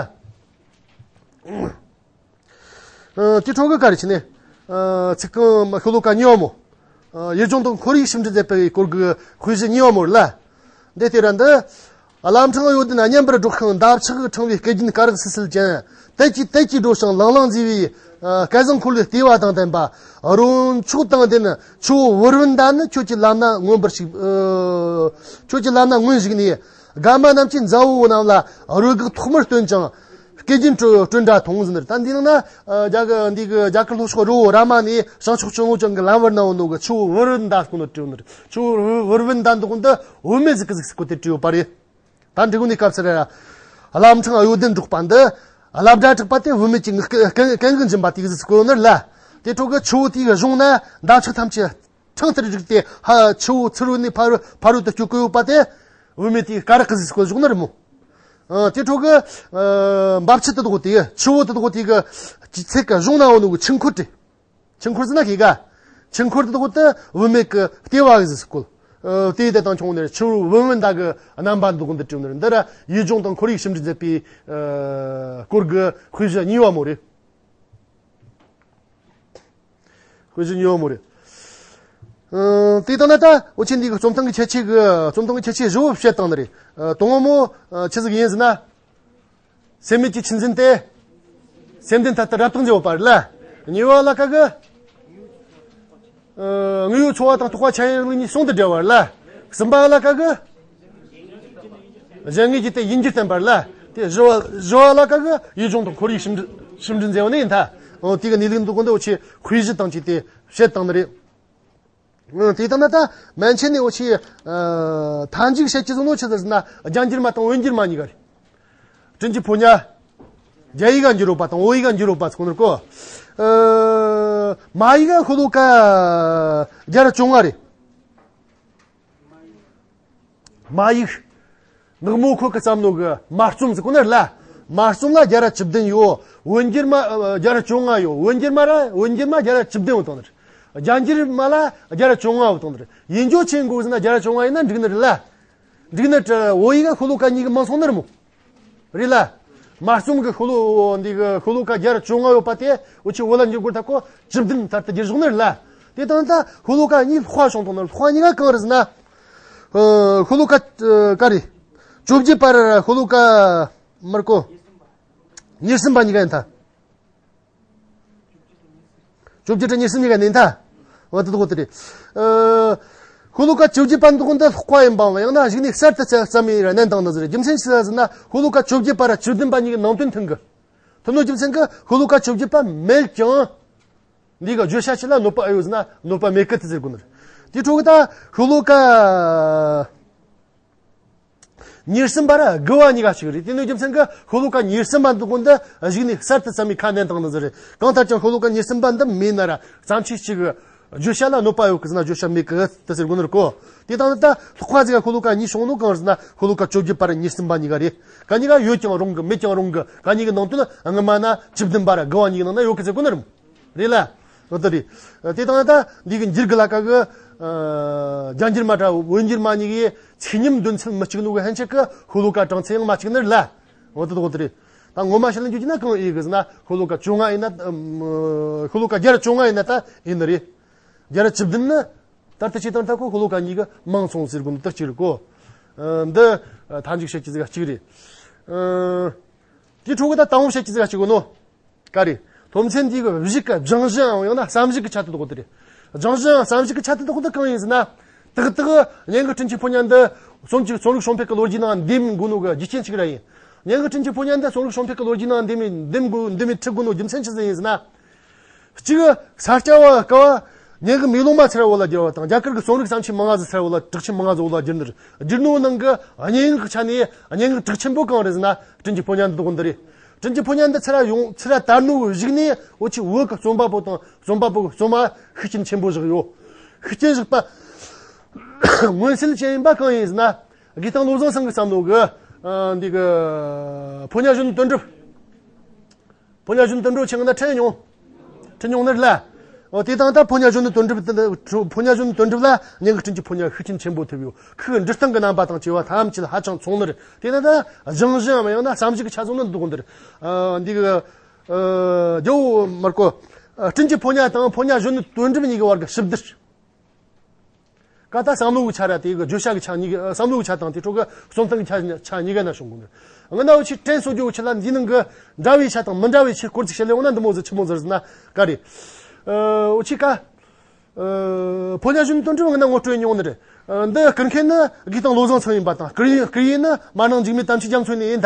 ཨ་དེ་འཕྲོ་གི་ག་རེ་བྱས་ནས། ཨ་ཚིག་རྐང་ཤོ་ལོ་ཀ་གཉིས་པ་མོ། ཨ་ཡུལ་ལྗོངས་དང་ཁོར་ཡུག་ཞིབ་འབྲི་མཛད་པའི་སྐོར་གྱི་དཔེ་གཞི་གཉིས་པ་མོ་རེད་ལ། འདི་ལྟར་འདི། ལམ་འཕྲང་གཡོ་ལྡན་སྙན་པར་སྒྲོག་ཤིང་། འདབ་ཆགས་ཕྲེང་བའི་སྐེ་རྒྱན་དཀར་སིལ་སིལ་ཅན། དལ་གྱིས་དལ་གྱིས་འགྲོ་ཞིང་ལང་ལང་མཛེས་པའི། ཨ་སྐལ་བཟང་འཁོར་ལོའི་ལྟེ་བ་དང་ལྡན་པ། རོ་མཆོག་དང་ལྡན་ཆུ་བོ་བུར་བུན་ད་ནི། ཁྱོད་ཀྱི་ལམ་ན་མངོན་པར་ཞིག་ཨ་ཁྱོད་ཀྱི་ལམ་ན་མངོན་ཞིག་ནས། དགའ་མ་རྣམས་ཀྱིས་མཛའ་བོ་རྣམས་ལ་རོལ་སྒེག་ཐོག་མར་སྟོན་ཅིང་། སྐེ་རྒྱན་སྤྲོ་སྤྲོ་འདྲ་མཐོང་ཟིན་ནི་རེད། ད་འདི་ནང་ན་ཨ་རྒྱ་གི་འདི་གི་རྒྱ་གར་ལྷོ་ཕྱོགས་རི་བོ་ར་མ་ནས་བྱང་ཕྱོགས་ལྕང་ལོ་ཅན་གྱི་ལམ་བར་ན་འོ་ནོ་གི་ཆུ་བོ་བུར་བུན་ད་སྐོར་ནོ་བྲིས་ཡོད་ནི་རེད། ཆུ་བོ་བུར་བུན་ད་འདི་གོ་འདི་བུད་མེད་ཟིག་གི་ཟིག་སྐོར་དེ་བྲིས་ཡོད་པ་རེད། ད་འབྲི་གོ་ནི་སྐབས་སུ་ར། ལམ་འཕྲང་གཡོ་ལྡན་སྒྲོག་པ་འདི། ལབ་སྒྲ་གྲགས་པ་དེ་བུད་མེད་ཀྱི་ངག་སྐད་སྐད་ངག་འབྱིན་པ་དེ་གི་ཟིག་སྐོར་ནི་རེད་ལ། དེ་འཕྲོ་གི་ཆུ་བོ་དེའི་གཞུང་ན་འདབ་ཆགས་ཐམས་ཅད་ཕྲེང་ལྟར་བཞུགས་ཏེ། ཧ་ཆུ་བོ་ཚུར་བུད་ནས་ཕར་ཕར་རོལ་དུ་སྐྱོད་ཀྱི་ཡོད་པ་དེ། བུད་མེད་དེའི་སྐ་རགས་ཀྱི་ཟིག་སྐོར་བཞུགས་ནི་རེད་མོ། ཨ་དེ་འཕྲོ་གི་ཨ་འབབ་ཆུ་དེ་དག་དེ་ཆུ་བོ་དེ་དག་དེ་གི་ཚིག་གི་གཞུང་ན་འོ་ནོ་གི་ཆུ་འཁོར་དེ། ཆུ་འཁོར་ཟེར་ན་ཁི་ག་ཆུ་འཁོར་དེ་དག་དེ་བུད་མེད་ཀྱི་ལྟེ་བ་གི་ཟིག་སྐོར། ཨ་ལྟེ་དེ་དང་ཆུང་ནས་ཆུ་བོ་བུར་བུན་ད་གི་རྣམ་པ་འདུག་འདི་བྲིས་ནི་རེད། འདི་ར་ཡུལ་ལྗོངས་དང་ཁོར་ཡུག་ཞིབ་འབྲི་མཛད་པའི་ཨ་སྐོར་གྱི་དཔེ་གཞི་གཉིས་པ་མོ་རེད། དཔེ་གཞི་གཉིས་པ་མོ་རེད། ཨ་དེ་ལྟ་ན་ད་འུ་ཆོ་འདི་གི་རྩོམ་སྟངས་ཀྱི་ཁྱད་ཆོས་གི་རྩོམ་སྟངས་ཀྱི་ཁྱད་ཆོས་བཞི་བོ་བཤད་བཏང་ནི་རེད། ཨ་དང་པོ་མོ་ཨ་ཆི་ཟིག་ཡིན་ཟེར་ན། སེམས་མེད་ཀྱི་ཆུ་འཛིན་ཏེ། སེམས་ལྡན་མཐར་ཐུག་རབ་ཏུ་མཛེས་པར་ལ། གཉིས་པ་ལ་ཀ་གི་ཨ་དངོས་ཡོད་ཚོར་བ་དང་རྟོག་པ་འཆར་ཡན་ལུགས་གཉིས་ཟུང་དུ་འབྲེལ་བར་ལ། གསུམ་པ་ལ་ཀ་གི་གཞན་ངེས་ཀྱི་དེ་ཡིན་གྱི་བསྟན་པར་ལ། དེ་བཞི་བ་བཞི་བ་ལ་ཀ་གི་ཡུལ་ལྗོངས་དང་ཁོར་ཡུག་ཞིབ་འབྲི་ཞིབ་འབྲི་མཛད་པ་ནི་ཡིན་ཐ། འོ་དེ་གི་གནས་ལུགས་འདུག་གོ་འདི་འུ་ཆོས་དཔེ་གཞི་དང་བཅས་ཏེ་བཤད་བཏང་ནི་རེད། ཨ་དེ་ལྟ་ན་ད་མན་ཆད་ནས་འུ་ཆོས་ཨ་མཐའ་མཇུག་བཤད་ཀྱི་བཟོ་ནོ་ཆི་ཟེར་ན། རྒྱ་འགྱུར་མ་དང་བོད་འགྱུར་མ་གཉིས་ཀ་རེད། དྲིན་གྱི་ཕོ་ཉ། རྒྱ་ཡིག་ག་འགྱུར་ཡོད་པ་དང་བོད་ཡིག་ག་འགྱུར་ཡོད་པ་ཚོ་ནི་གོ། ཨ་མ་ཡིག་ག་ཤོ་ལོ་ཀ་བརྒྱ་དང་བཅོ་ལྔ་རེད། མ་ཡིག་ནག་མོ་ཁོ་གི་བརྩམས་ནོ་གི་མ་རྩོམ་ཟེར་གོ་ནི་རེད་ལ། མ་རྩོམ་ལ་བརྒྱ་ར་བཅུ་བདུན་ཡོད། བོད་འགྱུར་མ་ཨ་བརྒྱ་ར་བཅོ་ལྔ་ཡོད། བོད་འགྱུར་མ་ར་བོད་འགྱུར་མ་བརྒྱ་ར་བཅུ་བདུན་ཡོད་དང་ནི་རེད། རྒྱ་འགྱུར་མ་ལ་བརྒྱ་ར་བཅོ་ལྔ་ཡོད་དང་ནི་རེད། ཡིན་རྒྱུ་ཆི་ཡིན་དགོས་ཟེར་ན་བརྒྱ་ར་བཅོ་ལྔ་ཡིན་ན་འགྲིག་ནི་རེད་ལ། འགྲིག་ནི་རེད། བོད་ཡིག་ག་ཤོ་ལོ་ཀ་གཉིས་གི་མིང་སོང་ནི་རེད་མོ། རེད་ལ། མ་རྩོམ་གི་ཤོ་ལོ་འདི་གི་ཤོ་ལོ་ཀ་བརྒྱ་ར་བཅོ་ལྔ་ཡོད་པ་དེ་འུ་ཆོས་བོད་ལ་འགྱུར་དགོས་ཐག་གོ་བཅུ་བདུན་ལྟར་དུ་བསྒྱུར་བཞག་ནི་རེད་ལ། དེ་དང་ད་ཤོ་ལོ་ཀ་གཉིས་ལྷག་པ་བྱུང་དང་ནི་ལྷག་པ་གཉིས་ཀ་གང་རེད་ཟེར་ན། ཨ་ཤོ་ལོ་ཀ་ཨ་ག་རེད། བཅོ་བརྒྱད་པ་ར་ཤོ་ལོ་ཀ་མར་གོ། ཉེར་གསུམ་པ་གཉིས་ཀ་ཡིན་ད། བཅོ་བརྒྱད་དང་ཉེར་གསུམ་གཉིས་ཀ་ནི་ད། འོ་དེ་དག་དེ་རེད། ཨ་ཤོ་ལོ་ཀ་བཅོ་བརྒྱད་པ་འདི་གོ་འདི་ལྷག་པ་ཡིན་པའམ་ཡང་ན་གཞུག་ནས་གསར་དུ་བརྩམས་བརྩམས་ཡིན་ར་བསྣན་བཏང་ནི་ཟེར། རྒྱུ་མཚན་ཅི་ཟེར་ན་ཤོ་ལོ་ཀ་བཅོ་བརྒྱད་པ་ར་བཅུ་བདུན་པ་གཉིས་ཀྱི་ནང་དོན་མཐུན་གི། མཐུན་ནོ་རྒྱུ་མཚན་གི་ཤོ་ལོ་ཀ་བཅོ་བརྒྱད་པ་མེད་ཀྱང་། འདི་གི་བརྗོད་བྱ་ཅི་ལ་གནོད་པ་ཨེ་ཡོད་ཟེར་ན་གནོད་པ་མེད་གི་དེ་ཟེར་དགོས་ནི་རེད། དེ་འཕྲོ་གི་ད་ཤོ་ལོ་ཀ་ཉེར་གསུམ་པ་ར་དགུ་བ་གཉིས་ཀ་ཞིག་རེད། དེ་ནི་རྒྱུ་མཚན་གི་ཤོ་ལོ་ཀ་ཉེར་གསུམ་པ་འདི་གོ་འདི་གཞུག་ནས་གསར་དུ་བརྩམས་པའི་ཁ་བསྣན་བཏང་ནི་ཟིག་རེད། གང་ལྟར་ཀྱང་ཤོ་ལོ་ཀ་ཉེར་གསུམ་པ་འདི་མེད་ན་ར་བརྩམས་ཆོས་གཅིག་གི་བརྗོད་བྱ་ལ་གནོད་པ་ཡོད་གི་ཟེར་ན་བརྗོད་བྱ་མེད་གི་དེ་ཟེར་དགོས་ནི་རེད་གོ། དེ་དང་ད་ལྷག་པ་ཟིག་ག་ཤོ་ལོ་ཀ་གཉིས་བྱུང་ནོ་གང་ཟེར་ན་ཤོ་ལོ་ཀ་བཅོ་བརྒྱད་པ་ར་ཉེར་གསུམ་པ་གཉིས་ཀ་རེད། ག་གཉིས་ཀ་ཡོད་ཀྱང་རུང་གི་མེད་ཀྱང་རུང་གི་ག་གཉིས་ཀྱི་ནང་དོན་སྔ་མ་ན་བཅུ་བདུན་པ་ར་དགུ་བ་གཉིས་ཀྱི་ནང་ན་ཡོད་གི་ཟེར་དགོས་ནི་རེད། རེད་ལ། འོ་དེ་རེད། དེ་དང་ད་འདི་གི་འགྱུར་གི་ལ་ཀ་གི་ཨ་རྒྱ་འགྱུར་མ་འདྲ་བོད་འགྱུར་མ་གཉིས་ཀྱི་ཚིག་ཉམས་འདོན་ཚུལ་མི་གཅིག་ནོ་གི་ཕན་ཆད་ཀི་ཤོ་ལོ་ཀ་གྲངས་ཚད་ཡང་མ་གཅིག་ནི་རེད་ལ། འོ་དེ་འོ་དེ་རེད། ད་ངོ་མ་བཤད་ན་འགྱུར་གྱི་ན་གང་ཡིན་གི་ཟེར་ན་ཤོ་ལོ་ཀ་བཅོ་ལྔ་ཡིན་ན་ཨམ་ཤོ་ལོ་ཀ་བརྒྱ་ར་བཅོ་ལྔ་ཡིན་ན་ད་ཡིན་ནི་རེད། བརྒྱ་ར་བཅུ་བདུན་ནི་ད་ལྟ་ཅི་དང་ད་ཁོ་ཤོ་ལོ་ཀ་གཉིས་ཀྱི་མིང་སོང་ཟེར་དགོས་ནི་ད་གཅིག་རེད་གོ། ཨ་འདི་ཨ་མཐའ་མཇུག་བཤད་ཀྱི་ཟིག་གཅིག་རེད། ཨ་དེ་འཕྲོ་གི་ད་དང་པོ་བཤད་ཀྱི་ཟིག་གཅིག་གོ་ནོ། ག་རེ། སློབ་ཚན་འདི་གི་གཞུག་གི་སྦྱང་གཞིའམ་ཡང་ན་བསམ་གཞིག་གི་ཆ་དེ་དག་དེ་རེད། སྦྱང་གཞིའམ་བསམ་གཞིག་གི་ཆ་དེ་དག་དེ་གང་ཡིན་ཟེར་ན། ཏག་ཏག་སྙན་ངག་སྤྲིན་གྱི་ཕོ་ཉ་འདི་རྩོམ་གྱི་རྩོམ་རིག་བྱུང་འཕེལ་གྱི་ལོ་རྒྱུས་ནང་འདེམས་དགོས་ནོ་གི་རྒྱུ་རྐྱེན་གཅིག་ར་ཡིན། སྙན་ངག་སྤྲིན་གྱི་ཕོ་ཉ་འདི་རྩོམ་རིག་བྱུང་འཕེལ་གྱི་ལོ་རྒྱུས་ནང་འདེམས་འདེམས་དགོས་འདེམས་ཁྲིད་དགོས་ནོ་རྒྱུ་མཚན་ཆི་ཟིག་ཡིན་ཟེར་ན། གཅིག་ས་སྐྱ་བ་ཀ་བ་སྙན་ངག་མེ་ལོང་མ་ཚེ་རབས་འོག་ལ་བསྒྱུར་བ་དང་རྒྱ་གར་གྱི་རྩོམ་རིག་བརྩམས་ཆོས་མང་ང་ཟིག་ཚེ་རབས་འོག་ལ་གྲགས་ཆེན་མང་ང་ཟིག་འོག་ལ་བསྒྱུར་ནི་རེད། བསྒྱུར་ནོ་ནང་གི་སྙན་ངག་གི་ཆ་ནས་སྙན་ངག་གྲགས་ཆེན་པོ་གང་རེད་ཟེར་ན་སྤྲིན་གྱི་ཕོ་ཉ་འདི་དགོས་འདི་རེད། སྤྲིན་གྱི་ཕོ་ཉ་འདི་ཚུར་ཡོང་ཚུར་དར་ནོ་གཞུག་ནས་འུ་ཆོ་བོད་ཀྱི་རྩོམ་པ་པོ་དང་རྩོམ་པ་པོ་གི་རྩོམ་པ་ཤུགས་རྐྱེན་ཆེན་པོ་བཞག་ཡོད། ཤུགས་རྐྱེན་བཞག་པ་མངོན་གསལ་ཅན་ཡིན་པ་གང་ཡིན་ཟེར་ན། དགེ་སྟོན་བློ་བཟང་ཚང་གི་བརྩམས་ནོ་གི་ཨ་འདི་གི་ཕོ་ཉ་གཞོན་ནུ་དོན་གྲུབ། ཕོ་ཉ་གཞོན་ནུ་དོན་གྲུབ་ཁྱེད་ང་ན་ཁྲིད་མྱོང་། ཁྲིད་མྱོང་ནི་རེད་ལ། འོ་དེ་དང་ད་ཕོ་ཉ་གཞོན་ནུ་དོན་གྲུབ་དེ་ཕོ་ཉ་གཞོན་ནུ་དོན་གྲུབ་ལ་སྙན་ངག་སྤྲིན་གྱི་ཕོ་ཉ་ཤུགས་རྐྱེན་ཆེན་པོ་ཐེབས་ཡོད། ཁོའི་འབྲི་སྟངས་ཀྱི་རྣམ་པ་དང་བཅས་པ་ཐམས་ཅད་ཧ་ཅང་མཚུངས་ནི་རེད། དེ་ན་ད་སྦྱང་གཞི་ཡང་ཡང་ན་བསམ་གཞིག་གི་ཆ་ཚང་ནི་འདུག་འདིར། ཨ་འདི་གི་ཨ་རྒྱལ་བོ་མར་ཀོ་ཨ་སྤྲིན་གྱི་ཕོ་ཉ་དང་ཕོ་ཉ་གཞོན་ནུ་དོན་གྲུབ་གཉིས་ཀྱི་བར་གྱི་ཞིབ་བསྡུར། ཀ་ད་བསམ་བློ་གི་ཆ་ར་དེ་གི་བརྗོད་བྱ་གི་ཆ་གཉིས་ཀ་བསམ་བློ་གི་ཆ་དང་དེ་ཕྲོ་གི་རྩོམ་སྟངས་གི་ཆ་ཆ་གཉིས་ཀ་ན་བྱུང་གི་ནི། ང་ན་འུ་ཆོས་དྲན་གསོ་རྒྱུ་འུ་ཆོ་ལ་འདི་ནང་གི་འདྲ་བའི་ཆ་དང་མི་འདྲ་བའི་ཆ་སྐོར་ཅིག་བཤད་ལེ་འོང་ན་འདི་མོ་ཟིག་ཆི་མོ་ཟིག་ཟེར་ན་ཀ་རེད། ཨ་འུ་ཆོས་ཀ་ཨ་ཕོ་ཉ་གཞོན་ནུ་དོན་གྲུབ་ང་ན་ངོ་སྤྲོད་མྱོང་ནི་རེད། ཨ་འདི་བསྐུར་མཁན་ནི་དགེ་སྟོན་བློ་བཟང་ཚང་ཡིན་པ་དང་བསྐུར་ཡིན་བསྐུར་ཡིན་ནི་མ་ནིང་འཇིགས་མེད་དམ་ཆོས་རྒྱ་མཚོ་ནས་ཡིན་ད།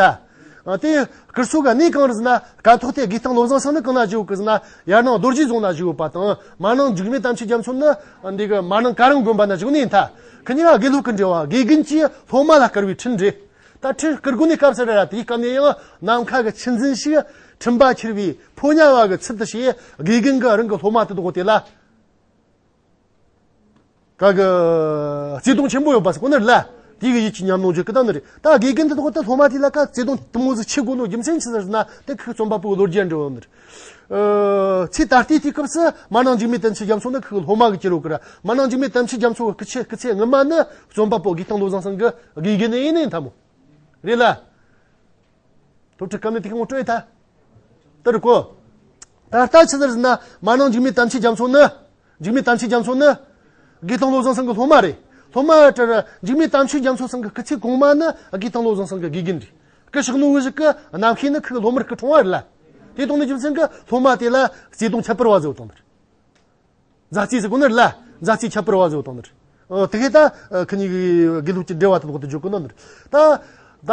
ཨ་དེ་བསྐུར་སྲོལ་ག་གནས་གང་རེད་ཟེར་ན་ཀ་ཐོག་དེ་དགེ་སྟོན་བློ་བཟང་ཚང་ནི་གང་ན་བཞུགས་ཡོད་གི་ཟེར་ན་ཡར་ནང་རྡོ་རྗེ་རྫོང་ན་བཞུགས་ཡོད་པ་དང་མ་ནིང་འཇིགས་མེད་དམ་ཆོས་རྒྱ་མཚོ་ནི་འདི་གི་མ་ནིང་ཀ་རམ་དགོན་པ་ན་བཞུགས་ནི་ཡིན་ད། ཁི་གཉིས་ཀ་དགེ་སློབ་ཀྱི་འབྲེལ་བ་དགེ་རྒན་གྱིས་སློབ་མ་ལ་བསྐུར་བའི་འཕྲིན་རེད། ད་འཕྲིན་བསྐུར་དགོས་ནི་སྐབས་སུ་ར་ར་དེའི་སྐབས་ནས་ཡང་ནམ་མཁའ་གི་ཆུ་འཛིན་ཞིག་འཕྲིན་པ་ཁྱེར་བའི་ཕོ་ཉ་བ་གི་ཚུལ་དུ་བྱས་དགེ་རྒན་གྱིས་རང་གི་སློབ་མ་དེ་དག་དེ་ལ། ཀ་གི་བརྩེ་དུང་ཆེན་པོ་ཡོད་པ་ཟེར་གོ་ནི་རེད་ལ། དེ་གི་ཡིད་ཀྱི་ཉམས་མྱོང་བརྗོད་ཀི་ད་ནི་རེད། ད་དགེ་རྒན་དེ་དག་ད་སློབ་མ་དེ་ལ་ཀ་བརྩེ་དུང་དེ་མོ་ཟིག་ཆེ་དགོས་ནོ་རྒྱུ་མཚན་ཅི་ཟེར་ན་དེ་ཁོའི་རྩོམ་པ་པོའི་ལོ་རྒྱུས་འབྲི་བ་ནི་རེད། ཨ་ཚེ་ད་ལྟའི་དུས་སྐབས་སུ་མ་ནིང་འཇིགས་མེད་དམ་ཆོས་རྒྱ་མཚོ་ནི་ཁོའི་སློབ་མ་གི་གྱུར་ཡོད་ཀི་ར། མ་ནིང་འཇིགས་མེད་དམ་ཆོས་རྒྱ་མཚོ་གི་སྐུ་ཚེ་སྐུ་ཚེ་སྔོན་མ་ནི་རྩོམ་པ་པོ་དགེ་སྟོན་བློ་བཟང་ཚང་གི་དགེ་རྒན་ཡིན་ནི་ཡིན་ཐལ་མོ། རེད་ལ། སློབ་ཁྲིད་སྐབས་ནས་དེ་གི་ངོ་སྤྲོད་ཡིན་ད། དེ་རེད་གོ། ད་ལྟ་ཆི་ཟེར་ཟེར་ན་མ་ནིང་འཇིགས་མེད་དམ་ཆོས་རྒྱ་མཚོ་ནི། འཇིགས་མེད་དམ་ཆོས་རྒྱ་མཚོ་ནི། དགེ་སྟོན་བློ་བཟང་ཚང་གི་སློབ་མ་རེད། སློབ་མ་དེར་འཇིགས་མེད་དམ་ཆོས་རྒྱ་མཚོ་ཚང་གི་སྐུ་ཚེ་གོང་མ་ནི་དགེ་སྟོན་བློ་བཟང་ཚང་གི་དགེ་རྒན་རེད། སྐུ་གཤེགས་ནོ་བཞུགས་གི་རྣམ་ཤེས་ནི་ཁོའི་སློབ་མ་སྐུ་འཁྲུངས་པ་རེད་ལ། དེ་དང་ནི་རྒྱུ་མཚན་གི་སློབ་མ་དེ་ལ་བརྩེ་དུང་ཁྱད་པར་བ་ཟིག་ཡོད་དང་ནི་རེད། མཛའ་བརྩེ་ཟེར་གོ་ནི་རེད་ལ། མཛའ་བརྩེ་ཁྱད་པར་བ་ཟིག་ཡོད་དང་ནི་རེད། ཨོ་དེ་གས་ད་ཨ་ཁི་གཉིས་ཀྱི་དགེ་སློབ་ཀྱི་འབྲེལ་བ་དེ་དག་དེ་བརྗོད་གོ་ནི་རེད། ད་ད་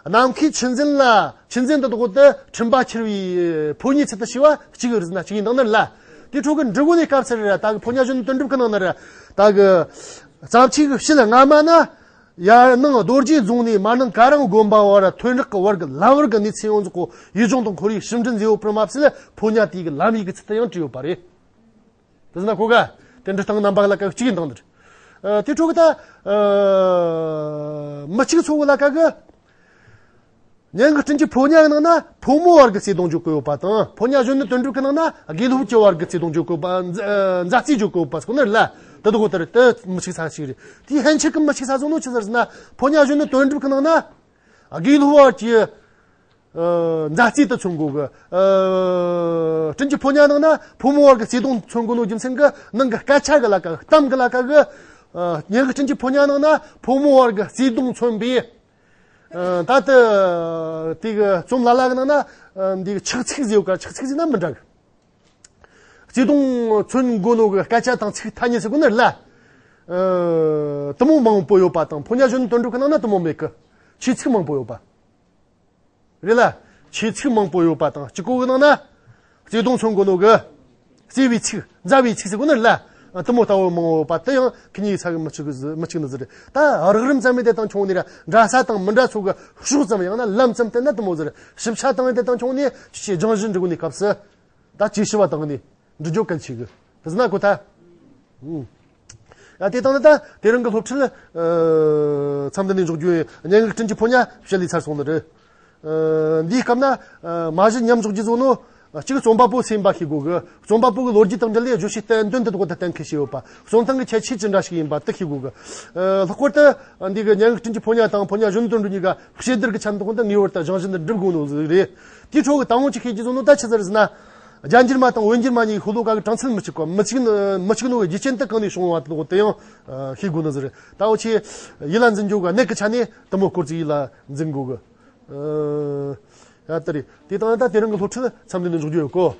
ནམ་མཁའི་ཆུ་འཛིན་ལ་ཆུ་འཛིན་དེ་དག་དེ་འཕྲིན་པ་ཁྱེར་བའི་ཕོ་ཉའི་ཚུལ་དུ་བྱས་པ་གཅིག་རེད་ཟེར་ན་གཅིག་ཡིན་དང་ནི་རེད་ལ། དེ་ཕྲོ་གི་འབྲི་གོ་ནི་སྐབས་སུ་རེད་ད་གི་ཕོ་ཉ་གཞོན་ནུ་དོན་གྲུབ་ཀྱི་ནང་ན་རེད་ད་གི་བརྩམས་ཆོས་ཀྱི་དཔྱིད་སྔ་མ་ན། ཡར་ནང་རྡོ་རྗེ་རྫོང་ནས་མར་ནང་ཀ་རམ་དགོན་པ་བར་ཐོན་རག་གི་བར་གྱི་ལམ་བར་གྱི་གནས་ཚུལ་ཡོངས་རྫོགས་ཀྱི་ཡུལ་ལྗོངས་དང་ཁོར་ཡུག་ཞིབ་འབྲི་མཛད་ཡོད་པར་མ་ཟད་ཕོ་ཉ་དེའི་གི་ལམ་ཡིག་གི་ཚུལ་དུ་ཡང་བྲིས་ཡོད་པ་རེད། དེ་ཟེར་ན་ཁོ་ག་དེ་འབྲི་སྟངས་རྣམ་པ་ལ་ཀ་གཅིག་ཡིན་དང་འདིར། ཨ་དེ་འཕྲོ་གི་ད་ཨ་མི་གཅིག་ཚོ་བོ་ལ་ཀ་གི་སྙན་ངག་སྤྲིན་གྱི་ཕོ་ཉ་གི་ནང་ན་ཕོ་མོ་བར་གྱི་བརྩེ་དུང་བརྗོད་གི་ཡོད་པ་དང་ཕོ་ཉ་གཞོན་ནུ་དོན་གྲུབ་ཀྱི་ནང་ན་དགེ་སློབ་ཀྱི་བར་གྱི་བརྩེ་དུང་བརྗོད་གི་ཡོད་པ་མཛའ་མཛའ་བརྩེ་བརྗོད་གི་ཡོད་པ་ཟེར་གོ་ནི་རེད་ལ། དེ་དག་དེར་དེ་མི་གཅིག་ས་ཞིག་རེད། དེའི་ཕན་ཆད་ཀྱི་མི་གཅིག་ས་ཟེར་ནོ་ཆི་ཟེར་ཟེར་ན་ཕོ་ཉ་གཞོན་ནུ་དོན་གྲུབ་ཀྱི་ནང་ན་དགེ་སློབ་བར་གྱི་ཨ་མཛའ་བརྩེ་དེ་མཚོན་དགོས་གི། ཨ་སྤྲིན་གྱི་ཕོ་ཉ་ནང་ན་ཕོ་མོ་བར་གྱི་བརྩེ་དུང་མཚོན་དགོས་ནོ་རྒྱུ་མཚན་གྱི་ནང་གི་སྐད་ཆ་གི་ལ་ཀ་གཏམ་གི་ལ་ཀ་གི་ཨ་སྙན་ངག་སྤྲིན་གྱི་ཕོ་ཉ་ནང་ན་ཕོ་མོ་བར་གྱི་བརྩེ་དུང་མཚོན་པའི་ཨ་ད་ལྟ་དེ་གི་རྩོམ་ལ་ལ་གི་ནང་ན་ཨ་འདི་གི་ཆག་ཚིག་ཟེར་ཡོད་ཀ་ཆག་ཚིག་ཟེར་ན་མི་འདྲ་གི། བརྩེ་དུང་མཚོན་དགོས་ནོ་གི་སྐད་ཆ་དང་ཚིག་ཐ་སྙད་ཟེར་གོ་ནི་རེད་ལ། ཨ་དེ་མོ་མང་པོ་ཡོད་པ་དང་ཕོ་ཉ་གཞོན་ནུ་དོན་གྲུབ་ཀྱི་ནང་ན་དེ་མོ་མེད་གི། ཆོས་ཚིག་མང་པོ་ཡོད་པ། རེད་ལ། ཆོས་ཚིག་མང་པོ་ཡོད་པ་དང་གཅིག་པོ་གི་ནང་ན། བརྩེ་དུང་མཚོན་དགོས་ནོ་གི། བརྩེ་བའི་ཚིག་མཛའ་བའི་ཚིག་ཟེར་གོ་ནི་རེད་ལ། དེ་མོ་ལྟ་བུ་མང་པོ་ཡོད་པ་དེ་ཡང་ཁི་གཉིས་ས་གི་མི་གཅིག་གི་ཟི་མི་གཅིག་ནི་ཟིག་རེད། ད་རགས་རིམ་ཙམ་མེད་དེ་དང་ཆུང་ནི་ར་འདྲ་ས་དང་མི་འདྲ་ཚོ་གི་ཕྱོགས་ཙམ་ཡང་ན་ལམ་ཙམ་བསྟན་ན་དེ་མོ་ཟིག་རེད། ཞིབ་ཆ་དང་དེ་དང་ཆུང་ནི་ཆུ་ཆེ་སྦྱང་གཞི་འབྲི་གོ་ནི་སྐབས་སུ། ད་ཅི་ཞུ་བ་དང་ནི་འབྲི་རྒྱུ་གལ་ཆེ་གི། དེ་ཟེར་ན་ཁོ་ཐ། ཨུམ། ཡ་དེ་དང་ནི་ད་དེ་རིང་གི་སློབ་ཁྲིད་ཨ་མཚམས་འདི་ནས་འཇོག་རྒྱུ་ཡིན། སྙན་ངག་སྤྲིན་གྱི་ཕོ་ཉ་བཤད་ལས་ཚར་སོང་ནི་རེད། ཨ་འདིའི་སྐབས་ན་ཨ་མ་གཞི་མཉམ་འཇོག་རྒྱུ་བཟོ་ནོ། གཅིག་རྩོམ་པ་པོ་སུ་ཡིན་པ་ཤེས་དགོས་གི། རྩོམ་པ་པོ་གི་ལོ་རྒྱུས་དང་འབྲེལ་ལས་བརྗོད་བྱའི་བསྟན་དོན་དེ་དག་ད་གཏན་འཁེལ་བྱས་ཡོད་པ། རྩོམ་སྟངས་ཀྱི་ཁྱད་ཆོས་ཅི་འདྲ་ཞིག་ཡིན་པ་དེ་ཤེས་དགོས་གི། ཨ་ལྷག་པར་དུ་འདི་གི་སྙན་ངག་སྤྲིན་གྱི་ཕོ་ཉ་དང་ཕོ་ཉ་གཞོན་ནུ་དོན་གྲུབ་གཉིས་ཀ་གཤིས་བསྡུར་གྱི་ཆ་འདི་དག་ད་ངེས་པར་དུ་སྦྱང་གཞི་འདི་འགྲུབ་དགོས་ནོ་ཟིག་རེད། དེའི་ཁྲོད་ཀྱི་དང་པོ་ཅིག་ཤེས་རྒྱུ་བཟོ་ནོ་ད་ཆི་ཟེར་ཟེར་ན། རྒྱ་འགྱུར་མ་དང་བོད་འགྱུར་མ་གཉིས་ཤོ་ལོ་ཀ་གི་གྲངས་ཚད་མི་གཅིག་གོ། མི་གཅིག་ནི་མི་གཅིག་ནོ་གི་རྒྱུ་རྐྱེན་དེ་གང་ནས་བྱུང་བ་དེ་དག་དེ་ཡང་ཤེས་དགོས་ནི་ཟིག་རེད། ད་འུ་ཆོས་ཡིད་ལ་འཛིན་རྒྱུ་གི་གནད་ཀྱི་ཆ་ནས་དེ་མོ་སྐོར་ཅིག་ཡིད་ལ་འཛིན་དགོས་གི། ཨ་ཡ་ད་རེད། དེ་དང་ད་དེ་རིང་གི་སློབ་ཁྲིད་མཚམས་འདི་ནས་འཇོག་རྒྱུ་ཡོད་གོ།